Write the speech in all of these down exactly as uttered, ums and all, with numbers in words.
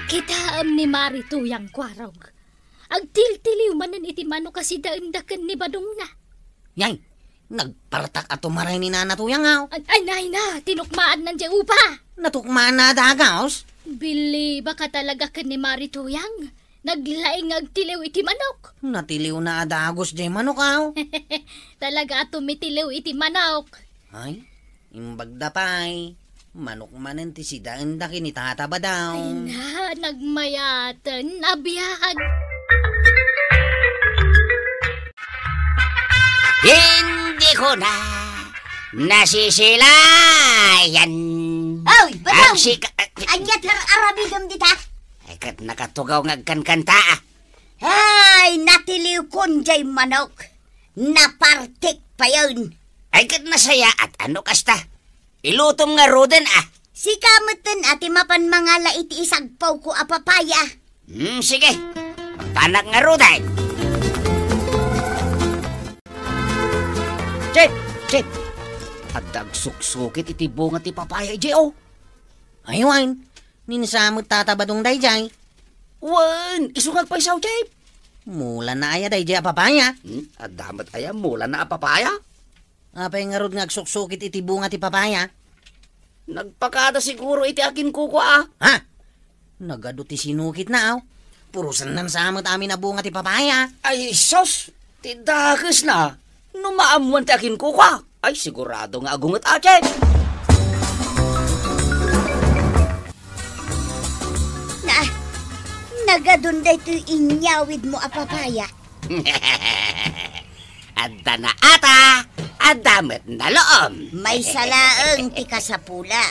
Kitaem ni Mari Tuyang, Kuarog. Agtiltiliw manen iti manok a sidaenda ken ni Badongna. Yay, nagpartak a tumaray ni Nana Tuyang, aw. Ay, ay, nay na, tinukmaannan diay upa. Natukmaanna a dagus? Bilibaka talaga ken ni Mari Tuyang. Naglaing nga agtiliw iti manok. Natiliwna a dagus diay manok, aw. Talaga a tumitiliw iti manok. Ay, imbagda pay. Manok manen ti sidaenda ken ni Tata Badong. Ay na, nagmayaten a biag. Hindi ko na nasisilayan. Oy, Badong! Ang sika-, ania ti ar-aramidem dita? Ay, ket nakatugaw nga agkankanta, a. Ay, natiliwkon diay manok. Napartik payen. Ay, ket nasayaat, a no kasta. Ilutom ngaruden, a. Sika metten a ti mapan mangala iti isagpawko a papaya. Hmm, sige. Mangpanak ngaruden. Chef! Chef! Adda agsuksukit iti bunga ti papaya idiay, o. Ay, wen. Ni Nana met Tata Badong daydiay. Wen, isu nga agpaysaw, Chef. Mulana aya daydiay a papaya? Hmm? Adda met aya mulana a papaya? Apay ngarud nga agsuksukit iti bunga ti papaya? Nagpakada siguro iti aginkukua, a. Ha? Nagadu ti sinukitna, aw. Purosennan sa met amin a bunga ti papaya. Ay, sus! Ti dakesna, no maammoan ti aginkukua, ay sigurado nga agunget a, Chef. Na, nagadun daytoy inyawidmo a papaya. Adda naata, adda met naloom. Maysa laeng ti kasapula.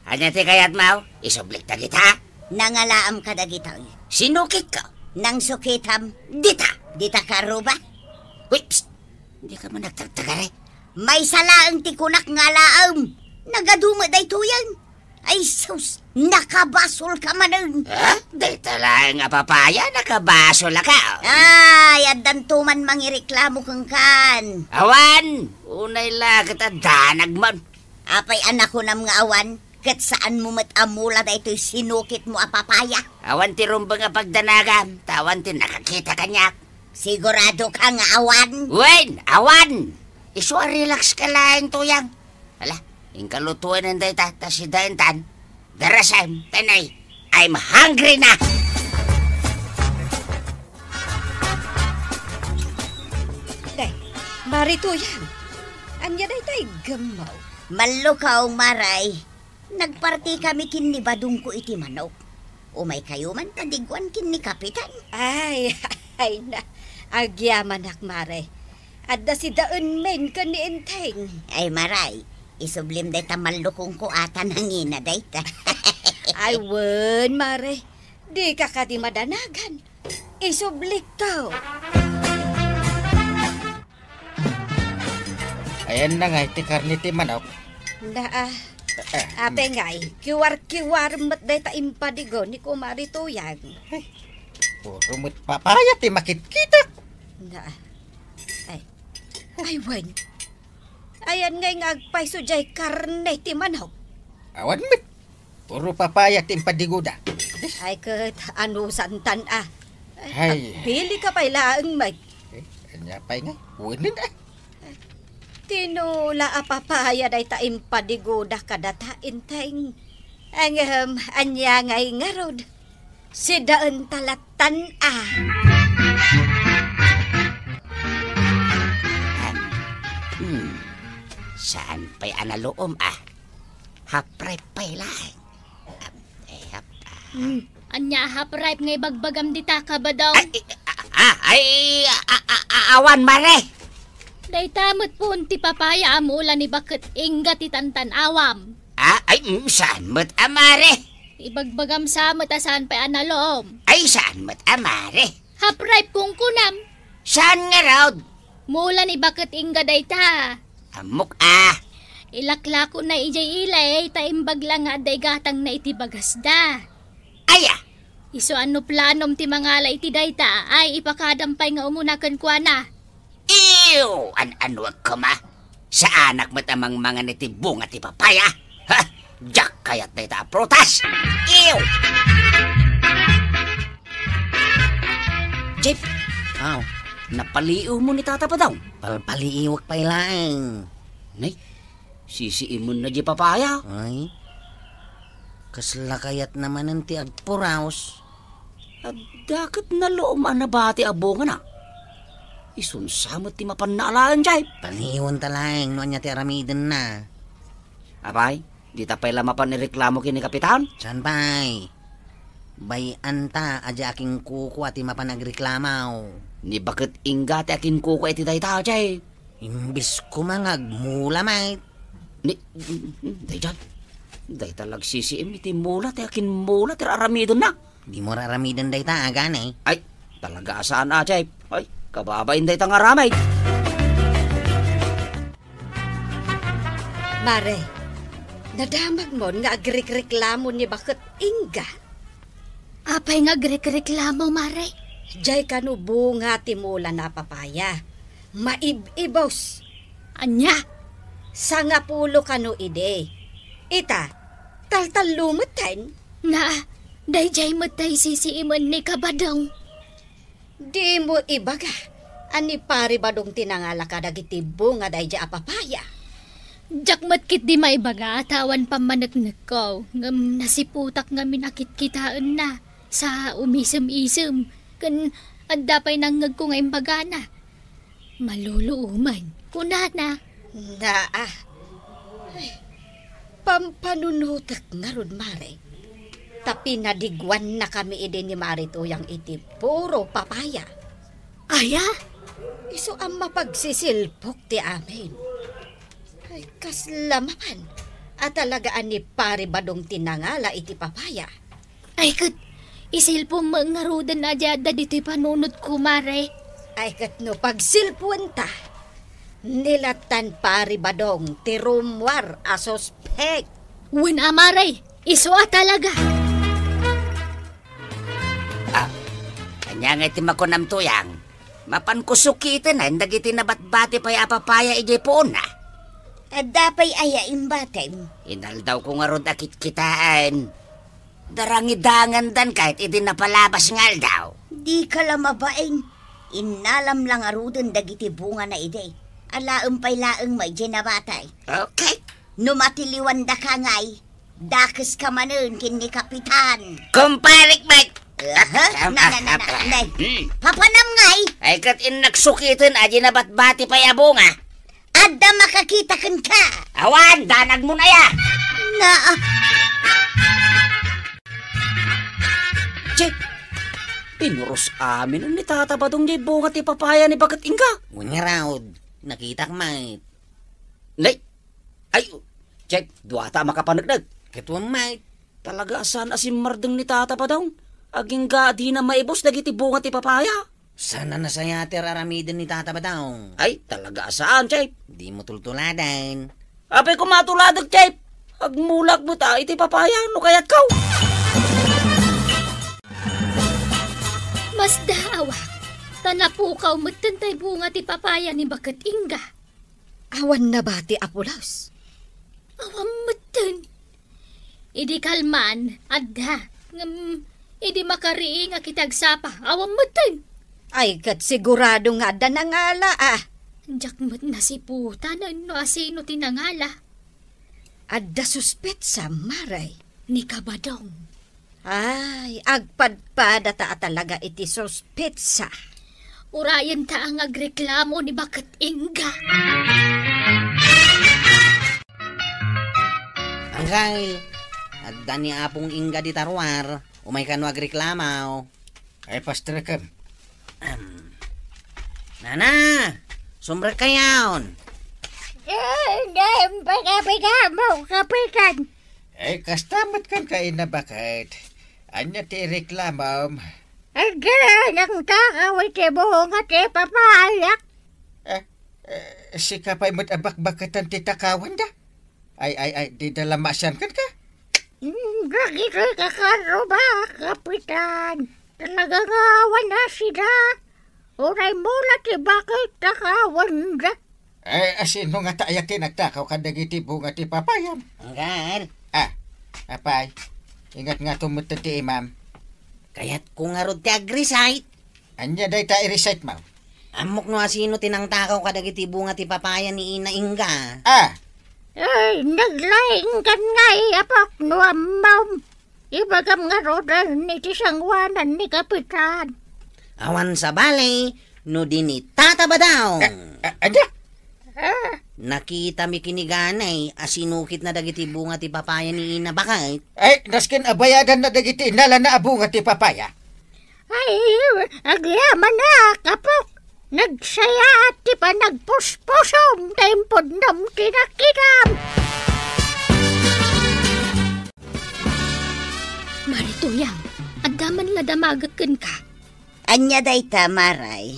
Ania ti kayatmo? Isublik dagita? Nangalaam kadagitoy. Sinukitko. Nangsukitam. Dita. Dita karuba. Uy, psst! Dika man agtagtagari. Maysa laeng ti kunak nga alaem. Nagadu met daytoyen. Ay sus, nakabasolka manen. Ha? Dayta laeng a papaya, nakabasolka. Ay, addanto man mangireklamo kenkan. Awan, unay la ket a danag man. Apay a nakunam nga awan, ket saanmo met a mula daytoy sinukitmo a papaya? Awan ti rumbeng a pagdanagam, ta awan ti nakakita kaniak. Siguradoka nga awan? Wen, awan! Isu a relax ka laeng, Tuyang. Ala, inka lutuenen dayta, ta sidaentan. Darasem, tanay, I'm hungry na! Day, Mari Tuyang, ania dayta iggemmo? Mallukaw, Maray. Nagpartikami ken ni Badongko iti manok. Umaykayo man ta diguan ken ni Kapitan. Ay, ay na, agyamanak, Mare. Adda sidaenmen ken ni Enteng. Ay, Maray, isublim dayta mallukongko a ta nangina dayta. Ay, wen, Mare. Dika kadi madanagan. Isublikko. Ayanna ngay ti karne ti manok. Naa. Eh, eh, Apay ngay, kiwar-kiwar met dayta impadigo ni Kumare Tuyang. Ay, puro met papaya ti makitkitak. Naa. Ay. Ay, wen. Ayan ngay nga agpayso jay karne ti manok. Awan met. Puro papaya ti impadigoda. Ay, ket anusantan a. Ay. Agpili ka pay laeng, Mike. Eh, ania pay nga? Wenen, ah. Tinula a papaya dayta impadigoda kadata, Enteng. Ngem, ania ngay ngarud? Sidaenta lattan a. Hmm. Saan pay a naloom, ah? Half ripe pay laeng. Eh, half, ah. Hmm. Ania a half ripe nga ibagbagam dita, Kabadong? Ay, eh, ah, ah, ay, ah, ah, ah, awan, Mare. Dayta met pon ti papaya a mula ni baket ingga ti tantan-awam. Ah, ay, mm, saan met a, Mare? Ibagbagam sa met a saan pay a naloom. Ay, saan met a, Mare? Half ripe kunkunam. Saan ngarud? Mula ni baket ingga dayta. Ammok a. Ilaklakona idiay ilay ta imbag la nga adda igatangna iti bagasda. Aya? Isu a no planom ti mangala iti dayta, ay ipakadam pay nga umuna kenkuana. Ew! An-anuek koma? Saanak met a mangmangan iti bunga ti papaya? Ha? Diak kayat dayta a prutas! Ew! Aw, napaliiwmo ni Tata Badong? Palpaliiwek pay laeng. Nay, sisiimenna diay papaya. Ay, kasla kayatna manen ti agpuraos. Adda ket naluom a nabati a bungana. Isunsa met ti mapanna alaen, Jay? Paliiwenta laeng no ania ti aramidenna. Apay, dita pay la mapan ireklamo ken ni Kapitan? Saan pay? Bay-anta a diay akinkukua ti mapan agreklamo. Ni baket Inga ti akinkukua iti dayta, Jay. Imbes koma nga agmula met. Ni, daydiay. Dayta la agsisiim iti mula ti akinmula ti aramidenna. Dimo aramiden dayta, agani. Ay, talaga a saan a, Jay. Ay, kababain dayta nga aramid. Mare, nadamagmon nga agrekreklamo ni baket Inga? Apay nga agrekreklamo, Mare? Jay kano bunga ti mula na papaya. Maib-ibos. Ania? Sangapulo kano idi. Ita, taltallo metten. Na, daydiay met tay sisiimen ni Kabadong. Dimo ibaga a ni Pari Badong ti nangala kadagiti bunga daydiay a papaya? Diak met ketdi maibaga ta awan pammaneknekko, ngem nasiputak ngamin a kitkitaenna sa umisem-isem, ken adda pay nangngegko nga imbagana. Maluluomen, kunana. Naa. Ay, pampanunotek ngarud, Mare. Ta pinadiguannakami idi ni Mare Tuyang iti puro papaya. Aya? Isu a mapagsisilpok ti amin. Ay, kasla mapan a talaga a ni Pari Badong ti nangala iti papaya. Ay, ket isilpom met ngaruden a diay adda ditoy panunotko, Mare. Ay, ket no pagsilpuenta, ni lattan Pari Badong ti rummuar a suspek. Wen a, Mare, isu a talaga. Ah, ania ngay ti makunam, Tuyang? Mapanko sukiten dagiti nabatbati pay a papaya idiay puonna? Adda pay aya imbatim? Inaldawko ngarud a kitkitaen. Darangidangandan ket idi napalabas nga aldaw. Dika la mabain. Innalam la ngaruden dagiti bungana idi. Alaem pay laeng met diay nabatay. Okay. No matiliwandaka ngay, dakeska manen ken ni Kapitan. Kumparik met. Aha, na, na, na, na, nay. Hmm. Papanam ngay? Ay, ket innak sukiten a diay nabatbati pay a bunga. Adda makakita kenka. Awan, danagmon aya. Na, ah. Che, pinuros amin ni Tata Badong diay bunga ti papaya ni baket Inga. Wen ngarud, nakitak met. Nay, ay, Che, duata a makapaneknek. Ket wen met. Talaga a saan a simmardeng ni Tata Badong. Agingga a dina maibos dagiti bunga ti papaya. Saan a nasayaat ti ar-aramiden ni Tata Badong? Ay, talaga a saan, Che. Dimo tultuladen. Apay koma a tuladek, Che. Agmulak met a iti papaya no kayatko. Masdaawak, ta napukaw metten tay bunga ti papaya ni baket Inga. Awan nabati a pulos? Awan metten. Idi kalman, adda. Ngem, idi makariingak iti agsapa, awan metten. Ay, ket sigurado nga adda nangala, ah. Diak met nasiputan no asino ti nangala. Adda suspetsa, Mare. Ni Kabadong. Ay, agpadpadata a talaga iti suspetsa. Urayenta nga agreklamo ni baket Inga. Anggal, adda ni Apong Inga dita ruar. Umay kano agreklamo. Ay, pastrekem. Ahem. Nana, sumrekkayon. Eh, dayem pagkapigamo, Kapitan. Ay, kasta met kenka, Ina Baket. Ania ti reklamom? Aggaranang takaw iti bunga ti papayak. Eh, eh, sika pay met a bakbaketan ti takawanda? Ay, ay, ay, dida la maasian kenka? Hmm, dagitoy kakarrubak, Kapitan. Talaga nga awan asida. Uray mula ti baket takawanda. Ay, asino ngata aya ti nagtakaw kadagiti bunga ti papayam? Anggal. Ah, apay, ingat nga tumutod ti imam. Kayatko ngarud ti agrisait. Ania dayta i-recite mo? Ammok no asino ti nangtakaw kadagiti bunga ti papaya ni Ina Inga. Ah. Ay, naglaingkan ngay, apok, no ammom. Ibagam ngaruden iti sangoanan ni Kapitan. Awan sabali, no di ni Tata Badong. Eh, eh, ania? Ah. Nakitami kiniganay a sinukitna dagiti bunga ti papaya ni Ina Baket. Ay, nasken a bayadanna dagiti inalana a bunga ti papaya. Ay, agyamanak, apok. Nagsayaat ti panagpuspusom ta impudnom ti nakitam. Mari Tuyang, adda man la damagek kenka. Ania dayta, Maray?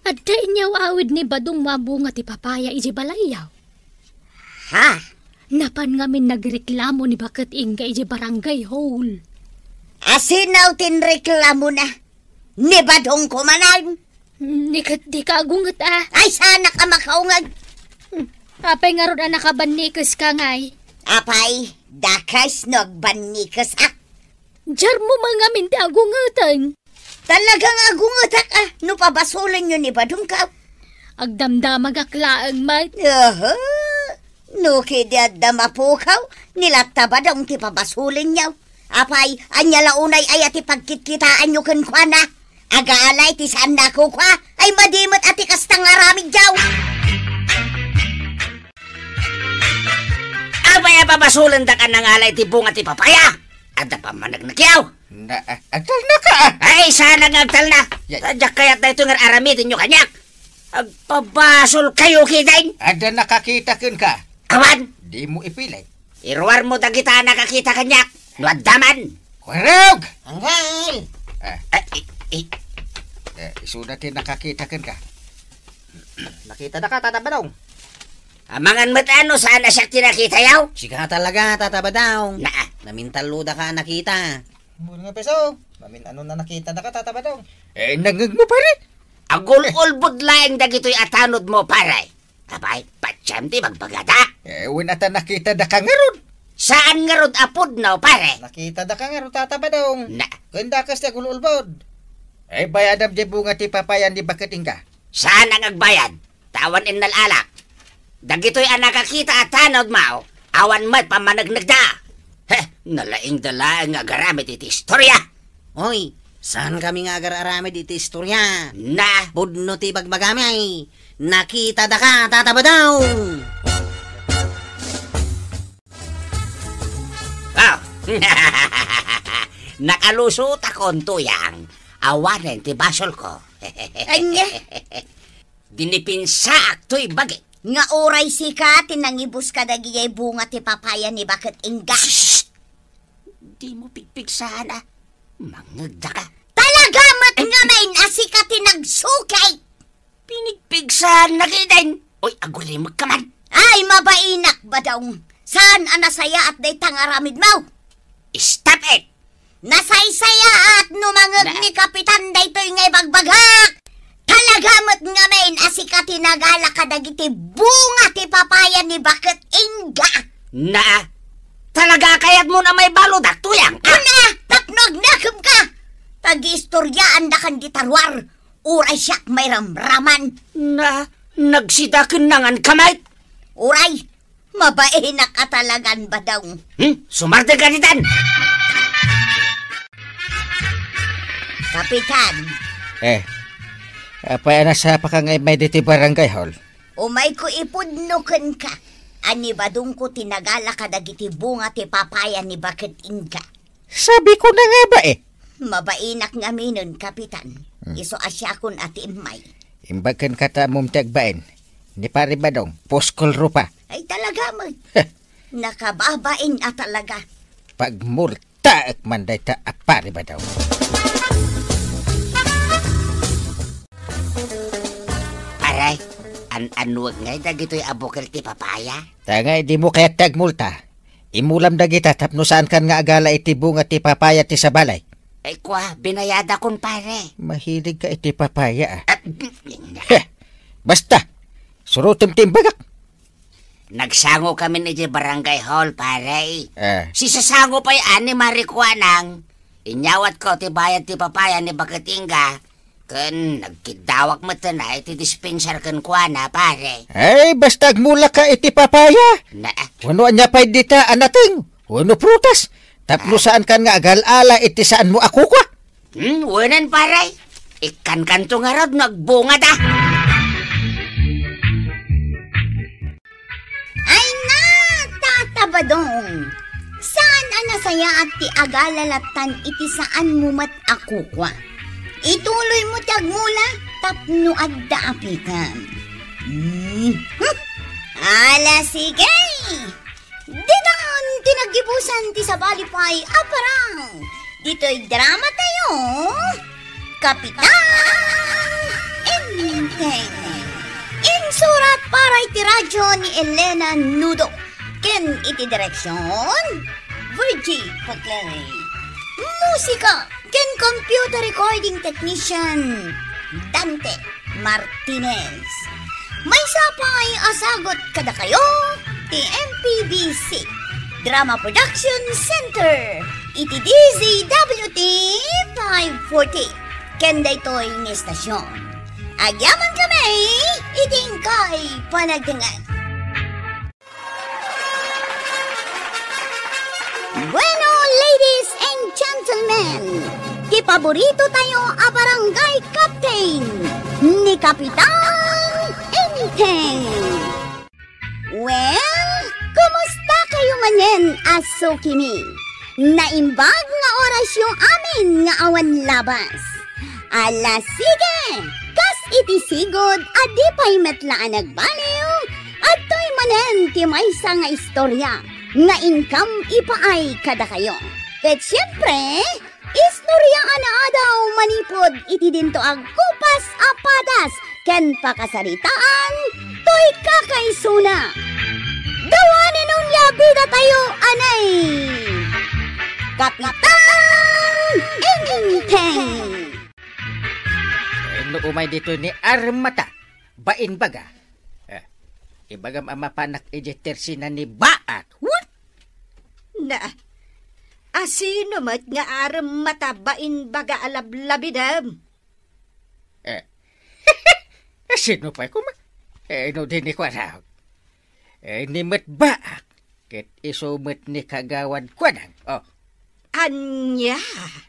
Adda inyaw-awid ni Badong a bunga ti papaya iti balayyaw. Ha? Napan ngamin nagreklamo ni Baket Inga iti barangay hall. Asino ti nreklamona? Ni Badong ko manen? Ni ket dika agunget a. Ay, saanak a makaungeg. Hmm. Apay ngarud a nakabannikes ka ngay? Apay, dakes no agbannikes ak. Jarmo man ngamin ti agungeten. Talaga nga agungetak a, no pabasolenyo ni Badong ka. Agdamdamagak laeng met. Aha. No kadi adda mapukaw, ni latta Badong ti pabasolenyo. Apay, ania la unay aya ti pagkitkitaanyo kenkuana? Agalay ti saanna a kukua, ay madi met a ti kasta nga aramidyo. Apay a pabasolendak a nangalay ti bunga ti papaya? Adda pammaneknekyo? Na, ah, agtalna ka, ah. Ay, saan nga agtalna? Yay. Diak kayat daytoy nga ar-aramidenyo kaniak. Agpabasolkayo ketdin. Adda nakakita kenka? Awan. Dimo ipilit. Iruarmo dagita a nakakita kaniak. No adda man. Kurog! Anggal! Ah. Ah, i-, i-, Eh, isuda ti nakakita kenka. Nakita daka, Tata Badong. Amangan met a no saan a siak ti nakitayo? Sika talaga, Tata Badong. Naa. Namintallo daka a nakita. Mura nga peso. Mamin-ano na nakita daka, Tata Badong. Eh, nangngegmo, pare? Agul-ulbod laeng dagitoy a tanodmo, pare. Apay, patiem ti bagbagada? Eh, wen ata nakita daka ngarud. Saan ngarud a pudno, pare? Nakita daka ngarud, Tata Badong. Na. Ken dakes ti agul-ulbod. Eh, bayadam ti bunga ti papaya ni Baket Inga. Saan nga agbayad? Ta awan innal-alak. Dagitoy a nakakita a tanodmo, awan met pammaneknekda. Heh, nalaingda laeng nga agaramid iti istorya. Oy, saan kami nga agar-aramid iti istorya? Na. Pudno ti bagbagami. Nakita daka, Tata Badong. Ah. Nakalusotakon, Tuyang. Awanen ti basolko. Ania? Dinipensaak toy bagi. Nga uray sika ti nangibus kadagiti bunga ti papaya ni Baket Inga. Shh! Dimo pigpigsaan a. Mangngegda ka. Talaga met ngamin a sika ti nagsukit! Pinigpigsaanna ketdin. Oy, agulimek ka man. Ay, mabainak, Badong. Saan a nasayaat dayta nga aramidmo? Stop it! Nasaysayaat no mangngeg ni Kapitan daytoy nga ibagbagak. Talaga met ngamin a sika ti nagala kadagiti bunga ti papaya ni Baket Inga. Na, talaga a kayatmo a maibaludak, Tuyang? Kuna, tapno agnakem ka. Pagiistoryaandakan dita ruar, uray siak mairamraman. Na, nagsida ken nangan ka met? Uray, mabainak a talagan, Badong. Hmm? Sumardeng ka ditan! Kapitan. Eh, apay a nasapaka nga immay ditoy barangay hall? Umayko ipudno kenka a ni Badongko ti nagala kadagiti bunga ti papaya ni Baket Inga. Sabiko na nga ba eh? Mabainak ngaminen, Kapitan. Hmm. Isu a siakon a ti immay. Imbag kenka ta ammom ti agbain. Ni Pare Badong, puskol rupa. Ay, talaga met. Heh. Nakababain a talaga. Pagmultaek man dayta a Pare Badong. Pare, an-anuek ngay dagitoy a bukel ti papaya? Ta ngay dimo kayat ti agmulta. Imulam dagita tapno saankan nga agala iti bunga ti papaya ti sabali. Ay, kua, binayadakon, pare. Mahilig ka iti papaya, ah. Ah, Heh! Basta! Surotem ti imbagak! Nagsango kami iti barangay hall, pare. Ah. Sisasango pay a ni Marikuanang. Inyawatko ti bayad ti papaya ni Baket Inga. Ken nagkiddawak met iti dispenser kenkuana, pare. Ay, basta agmulaka iti papaya. Na, Wenno ania pay dita a nateng? Wenno prutas? Tapno Ah. saankan nga agal-ala iti saanmo a kukua? Hmm, wenen, pare. Ikkankanto ngarud no agbungada. Ay na, Tata Badong! Saan a nasayaat ti agalala iti saanmo met a kukua? Ituloymo ti agmula tapno adda apikam. Hmm. Hmm. Ala, sige! Ditan ti naggibusan ti sabali pay a parang ditoy drama tayo, Kapitan Enteng. Insurat para iti radyo ni Elena Nudo ken iti direksyon, Virgie Paclay. Musika ken computer recording technician, Dante Martinez. Maysa pay a sagut kadakayo ti M P B C Drama Production Center iti D Z W T five forty ken daytoy nga istasyon. Agyaman kami iti inkay panagdengngeg. Bueno, ladies and gentlemen, ti paborito tayo a barangay captain ni Kapitan Enteng. Well, kumusta kayo manen a sukimi? Naimbag nga orasyo amin nga awan labas. Ala, sige! Kas iti sigud a di pay met la a nagbaliw, adtoy manen ti maysa nga istorya nga inkam ipaay kadakayo. Ket siempre, istorya a naadaw manipud iti dinto agkupas a padas ken pakasaritaan toy kakaisuna. Dawanen onia bida tayo, anay! Kapitan Enteng! Eh, no umay ditoy ni Armata, bain baga. Eh, ibagam a mapanak iti tersina ni Baak. What? Na, asino met nga Armata bain baga a lablabidem? Eh, asino pay koma? Eh, no di ni kuanak. Eh, ni met Baak, ket isu met ni Kagawad Kuanang. Oh. Ania?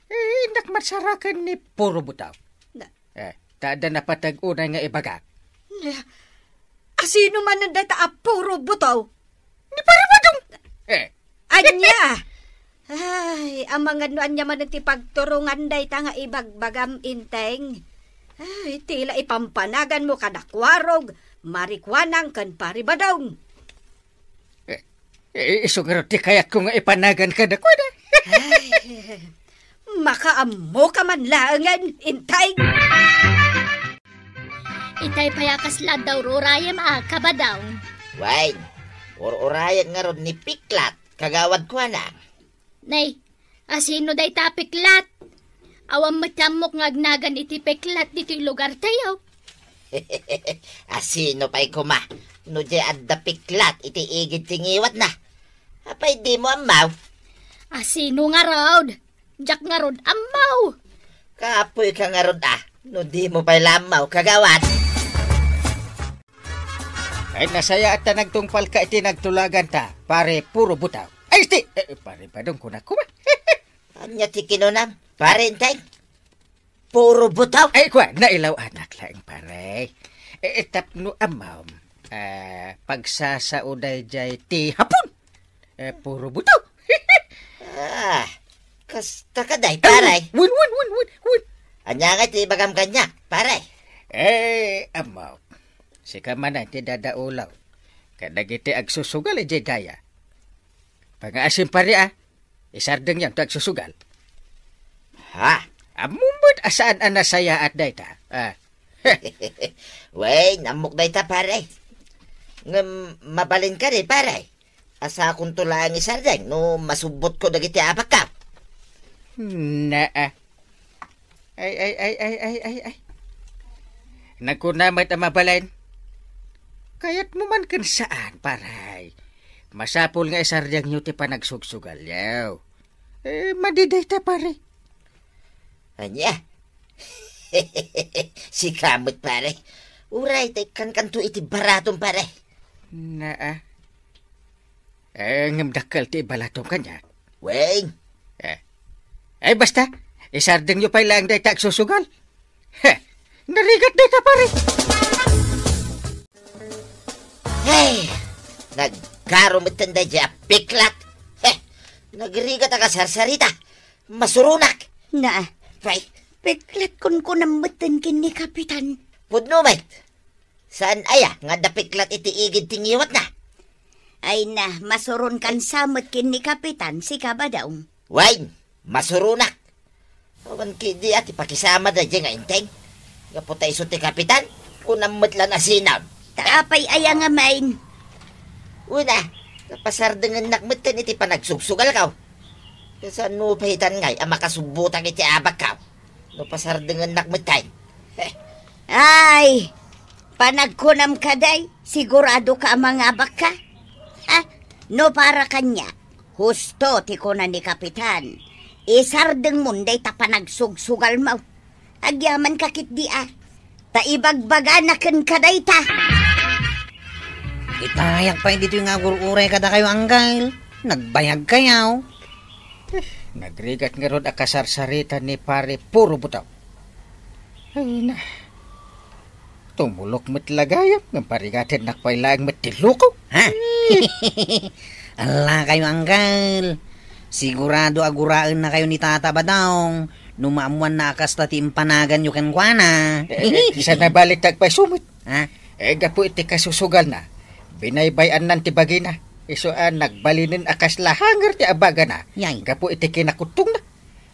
Eh, innak matsaraken ni Puro Butaw. Na- Eh, ta adda napateg unay nga ibagak. Na- Asino manen dayta a Puro Butaw? Ni Pare Badong. Eh. Ania? Ay, amangan no ania manen ti pagturongan dayta nga ibagbagam, Enteng. Ay, ti la ipampanaganmo kada Kuarog, Mari Kuanang ken Pare Badong. Eh, eh, isu ngarud ti kayatko nga ipanagan kadakuada. Ay, makaammoka man laengen, Enteng. Itay pay a kasla adda ur-urayem a Kabadong. Wen, ur-urayek ngarud ni Piklat, Kagawad Kuanang. Nay, asino dayta a Piklat? Awan met ti ammok nga agnagan iti Piklat ditoy lugartayo. Asino pay koma no diay adda Piklat iti igid ti ngiwatna? Apay dimo ammo? Asino ngarud? Diak ngarud ammo. Kapoyka ngarud a, no dimo pay la ammo, Kagawad. Ay, nasayaat ta nagtungpalka iti nagtulaganta, Pare Puro Butaw. Ay, iti, eh, Pare Badong, kunak koma. Ania ti kinunam, Pare Enteng? Puro butaw. Ay, kua, nailaw-anak laeng, pare. Eh, eh, tapno ammom, ah, pagsasao daydiay ti Hapon. Eh, puro butaw. Ah, kasta ka day, pare. Wen, wen, wen, wen, wen. Ania nga ti ibagam kaniak, pare? Eh, ammok. Sika manen ti dadaulaw kadagiti agsusugal idiay daya. Pangaasim, pare, ah. Isardengyo ti agsusugal. Ha? Ammom met a saan a nasayaat dayta. Ah. Wen, ammok dayta, pare. Ngem mabalin kadi, pare? Asakonto laeng isardeng no masubbotko dagiti abakko. Naa. Ay, ay, ay, ay, ay, ay, ay. Nagkuna met a mabalin. Kayatmo man ken saan, pare. Masapul nga isardengyo ti panagsugsugalyo. Eh, madi dayta, pare. Ania? Sika met, pare. Uray ta ikkankanto iti baratom, pare. Naa. Eh, ngem dakkel ti ibalatom kaniak. Wen. Eh. Eh, basta, isardengyo pay laeng dayta agsusugal. He, narigat dayta, pare. Hey, naggaro metten daydiay a piklat. He, nagrigat a kasarsarita. Masuronak. Na, Pay, piklat kunkunam metten ken ni Kapitan. Pudno met. Saan aya nga adda piklat iti igid ti ngiwatna? Ay na, masuronkan sa met ken ni Kapitan, sika, Badong. Wen, masuronak. Awan ketdi a ti pakisama daydiay nga inteng. Gapu ta isu ti kapitan, kunam met la a sinam. Ta apay aya ngamin? Una, napasardengennak metten iti panagsugsugalko. Kasano pay itan ngay a makasubbotak iti abakko no pasardengennak metten? Ay, panagkunam kadi, siguradoka a mangabakka? Ha? No para kaniak, husto ti kuna ni Kapitan, isardengmon dayta panagsugsugalmo. Agyamanka ketdi a, ta ibagbagana kenka dayta. Itayak pay ditoy nga agur-uray kadakayo, Anggal. Nagbayagkayo. Eh, nagrigat ngarud a kasarsarita ni Pare Puro Butong. Ay na. Tumulok met la gayam, ngem parigatennak pay laeng met ti loko. Ha? Allakayo, Anggal. Sigurado a guraennakayo ni Tata Badong no maammoanna a kasta ti impanaganyo kenkuana. Eh, eh, sa nabalitak pay isu met. Ha? Eh, gapu iti kasusugalna, binaybay-annan ti bagina. Isu a nagbalinen a kasla hanger ti abagana. Yay. Gapu iti kinakutongna.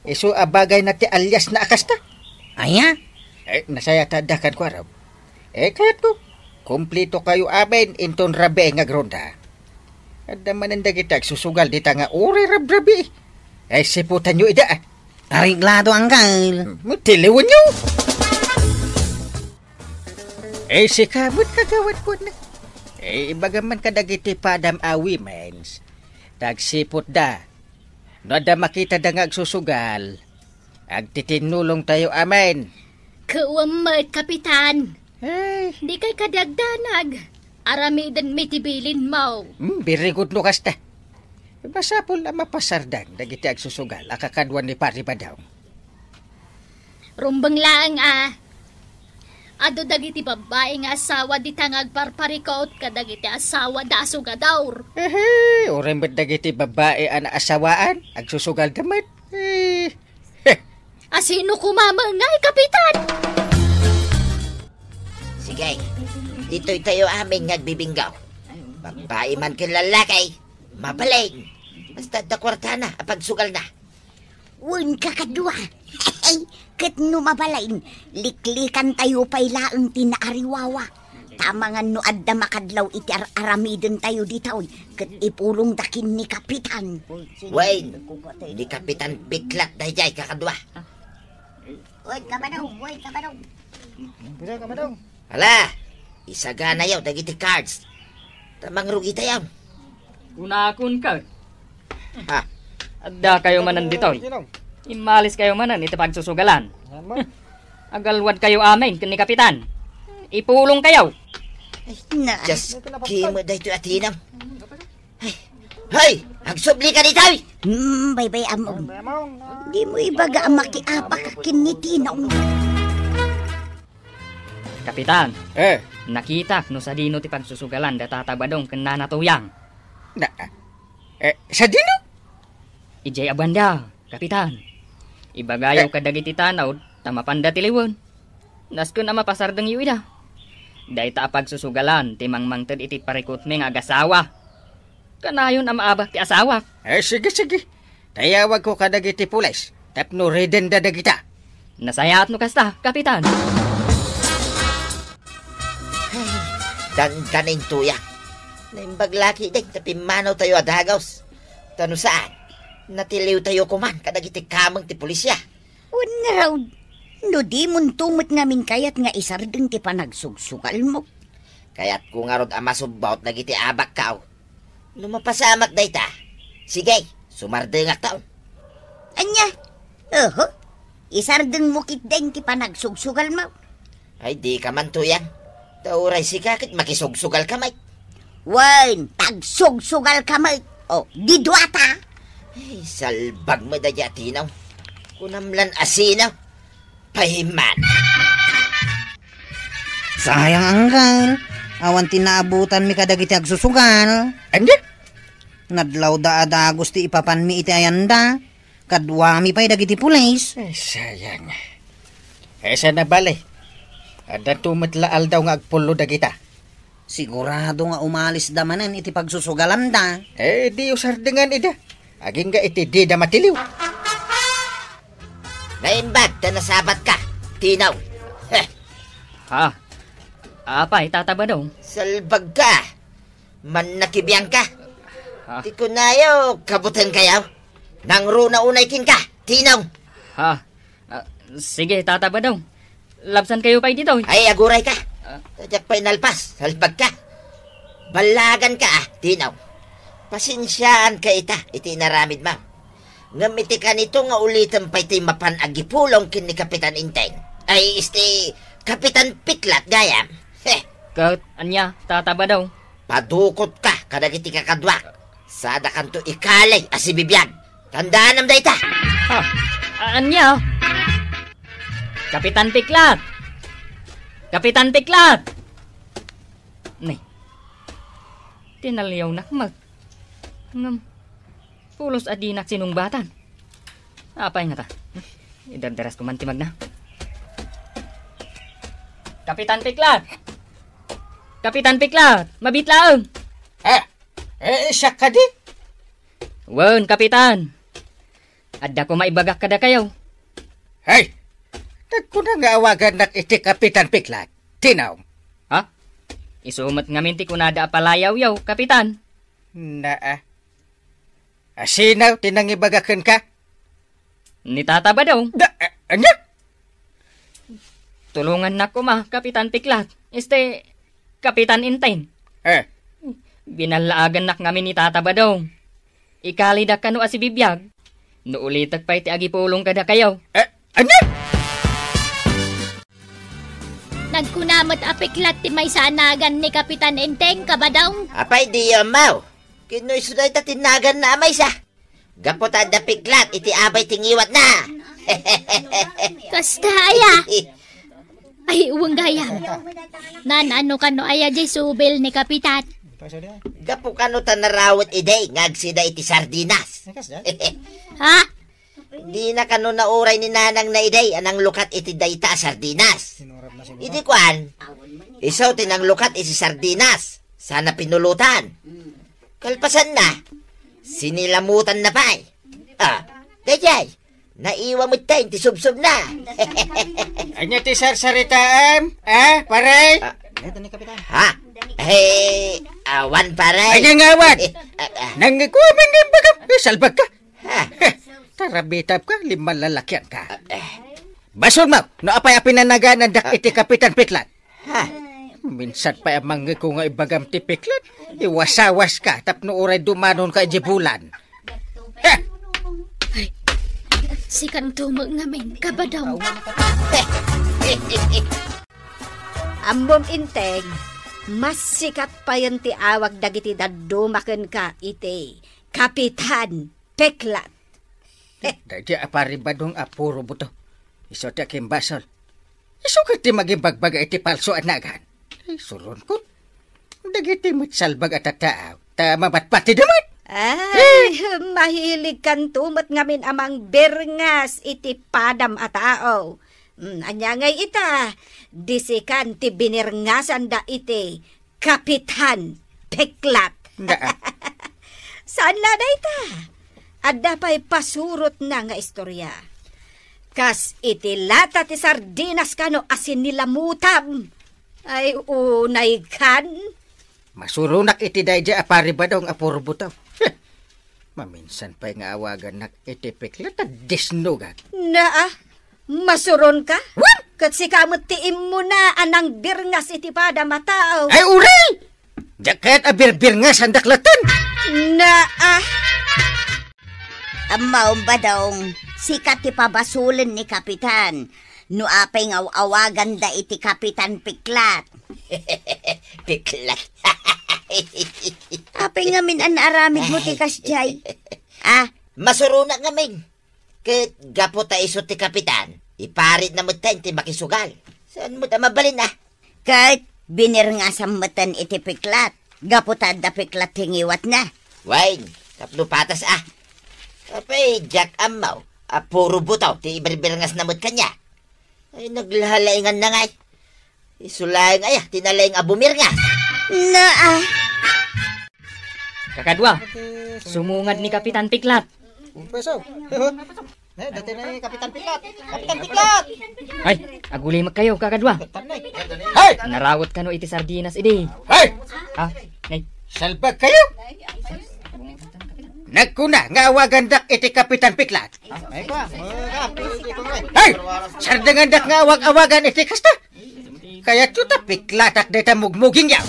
Isu a bagayna ti aliasna a kasta. Aya? Eh, nasayaat ta adda kenkuana. Eh, kayatko, kumpletokayo amin inton rabii nga agronda. Adda manen dagiti agsusugal dita nga uray rabrabii. Eh, siputanyo ida, ah. Areglado, Anggal. Hmm, tiliwenyo. Eh, sika met, kagawad, kuana. Eh, ibagam man kadagiti padam a women's. Ta agsiputda. No adda makitada nga agsusugal, agtitinnulongtayo amin. Kuwam met, Kapitan. Ay. Dikay kadi agdanag. Aramidenmi ti bilinmo. Hmm, very good no kasta. Masapul a mapasardeng dagiti agsusugal a kakaduan ni Pari Badong. Rumbeng laeng a. Adu dagiti babbai nga asawa dita nga agparparikut kadagiti asawa da a sugador. Ehe, uray met dagiti babbai a naasawaan, agsusugalda met. Eh, heh. Asino koma ngay, Kapitan? Sige, ditoy tayo amin nga agbibinggaw. Babbai man ken lallaki, mabalin. Basta adda kuartana a pagsugalna. Wen, kakadua. Ket no mabalin, liklikantayo pay laeng ti naariwawa. Ta amangan no adda makadlaw iti ar-aramidentayo ditoy, ket ipulongda ken ni Kapitan. Wen, ni Kapitan Piklat daydiay, kakadua. Wen, kamadong, wen, kamadong. Hala, isaganayo dagiti cards. Ta mangrugitayo. Kunakon ket. Ha? Addakayo manen ditoy. Immaliskayo manen iti pagsusugalan. Agalwadkayo amin ken ni Kapitan. Ipulongkayo. Na. Just kimo daytoy a tinam. Ay, hay, agsublika ditoy. Hmm, baybay-am. Dimo ibaga a makiapak ken ni Tinong. Kapitan. Eh. Nakitak no sadino ti pagsusugalan da Tata Badong ken Nana Tuyang. Na, eh, sadino? Idiay a banda, Kapitan. Ibagayo Eh. kadagiti tanod ta mapanda ti liwen. Nasken a mapasardengyo ida. Dayta a pagsusugalan ti mangmangted iti parikutmi nga agasawa. Kanayon a maabak ti asawak. Eh, sige, sige. Tayawagko kadagiti pulis tapno redenda dagita. Nasayaat no kasta, Kapitan. Ay, dandanin tuya. Naimbag la ketdin ta pimmanawtayo a dagus. Ta no saan, natiliwtayo koman kadagiti kameng ti pulisya. Wen ngarud, no dimonto met ngamin kayat nga isardeng ti panagsugsugalmo. Kayatko ngarud a masubbaw dagiti abakko. No mapasamak dayta, sige, sumardengakto. Ania? Oho. Isardengmo ketdin ti panagsugsugalmo. Ay, dika man, Tuyang. Ta uray sika ket makisugsugalka met. Wen, pagsugsugalka met. O, di duata. Ay, salbag met dayta a Tinaw. Kunam lan a sino. Payman. Sayang, Uncle. Awan ti naabutanmi kadagiti agsusugal. Ania? Nadlawda a dagus ti ipapanmi iti ayanda. Kaduami pay dagiti pulis. Eh, sayang. Eh, saan a bale? Addanto met la aldaw nga agpullo dagita. Sigurado nga umalisda manen iti pagsusugalanda. Eh, diyo sardengan ida. Agingga iti dida matiliw. Naimbag ta nasabatka, Tinaw. Heh. Ha? Apay, Tata Badong? Salbagka. Mannakibiangka. Ha? Ti kunayo, kabutankayo. Nangruna unay kenka, Tinaw. Ha? Ah, sige, Tata Badong. Labsankayo pay ditoy. Ay, agurayka. Ah. Ta diak pay nalpas, salbagka. Ballaganka, ah, Tinaw. Pasensiaanka ita iti inaramidmo. Ngem iti kanito nga ulitem pay ti mapan agipulong ken ni Kapitan Enteng. Ay, isti, Kapitan Piklat gayam. Heh. Ket ania, Tata Badong? Padukotka kadagiti kakaduak. Sadakanto ikali a sibibiag. Tandaanam dayta. Ha? A-, ania? Kapitan Piklat! Kapitan Piklat! Ni, tinaliawnak met. Ngem, pulos a dinak sinungbatan. Apay ngata? Idardaras ko man ti magna. Kapitan Piklat! Kapitan Piklat! Mabitlaeng! Eh, eh, siak kadi? Wen, Kapitan. Adda ko maibagak kadakayo. Hey! Nagkuna nga awagannak iti Kapitan Piklat. Tinaw. Ha? Isu met ngamin ti kunada a palayawyo, Kapitan. Naa. A sino ti nangibagak kenka? Ni Tata Badong. Da, a-, ania? Tulongannak koma, Kapitan Piklat. Este, Kapitan Enteng. Eh. Binallaagannak ngamin ni Tata Badong. Ikalidak kano a sibibiag. No ulitek pay ti agipulong kadakayo. Eh, ania? Nagkuna met a Piklat ti maysa a nagan ni Kapitan Enteng, Kabadong. Apay, diyo ammo? Kinno isu dayta ti naganna a maysa? Gapu ta adda Piklat iti abay ti ngiwatna. Kasta aya? Ay, wen gayam. Naan-ano kano aya jay subil ni Kapitan? Gapu kano ta narawet idi nga agsida iti sardinas. Ha? Dina kano nauray ni nanangna idi a nanglukat iti dayta a sardinas. Idi kuan, isu ti nanglukat iti sardinas, sana pinulutan. Kalpasanna, sinilamutanna pay. Ah, daydiay, naiwa met ti subsobna. Ania ti sarsaritaem? Ah, pare? Ah, ha? Eh, awan, pare. Ania nga awan? Eh, ah, ah. Nangikuamin nga imbagam. Eh, salbagka. Ha? Eh, tarabitapka, limalalakianka. Ah, eh. Basolmo, no apay a pinanaganandak iti Kapitan Piklat? Ha? Minsan pay a mangngegko nga ibagam ti Piklat, iwasawaska tapno uray dumanonka idiay bulan. Ha? Ay, sikanto met ngamin, Kabadong. Ammom, Enteng, massikat payen ti awag dagiti dadduma kenka iti Kapitan Piklat. Daydiay a pari Badong a puro buto. Isu ti akimbasol. Isu ket ti mangibagbaga iti palso a nagan. Ay, suronkon. Dagiti met salbag a tattao, ta mabatbatida met. Ay, mahiligkanto met ngamin a mangbirngas iti padam a tao. Mm, ania ngay ita? Disikan ti binirngasanda iti Kapitan Piklat. Naa. Saan la dayta? Adda pay pasurotna nga istorya. Kas iti lata ti sardinas kano a sinilamutam. Ay, unay kan? Masuronak iti daydiay a pari Badong a puro buto. Heh. Maminsan pay nga awagannak iti Piklat a disnogak. Naa, masuronka? Wen! Ket sika met ti immuna a nangbirngas iti padam a tao. Ay, uray! Diak kayat a birbirngasandak latten. Naa. Ammom, Badong, Sika ti pabasolen ni Kapitan. No apay nga aw-awaganda iti Kapitan Piklat? Piklat. Apay ngamin an aramid mo ti kasdiay? Ah? Masuruna ngamin. Ket gapu ta isu ti kapitan, iparitna met ti makisugal. Saan met a mabalin, ah? Ket binirngasam metten iti piklat, gapu ta adda piklat ti ngiwatna. Wen, tapno patas, ah. Apay, diak ammo a puro buto ti ibirbirngasna met kaniak. Ay, naglahalainganna ngay. Isu laeng aya ti nalaing a bumirngas. Naa. Kakadua, sumungad ni Kapitan Piklat. Umpasaw. Eh, dati na ni Kapitan Piklat. Kapitan Piklat! Ay, agulimek kayo, kakadua. Hey! Narawot kano iti sardinas idi. Hey! Ah, nay. Salbag kayo! Nagkuna nga awagandak iti Kapitan Piklat. Ay, kwa. Hey! Sardengandak nga awag-awagan iti kasta. Kayatyo ta piklatak dayta mugmugingyo.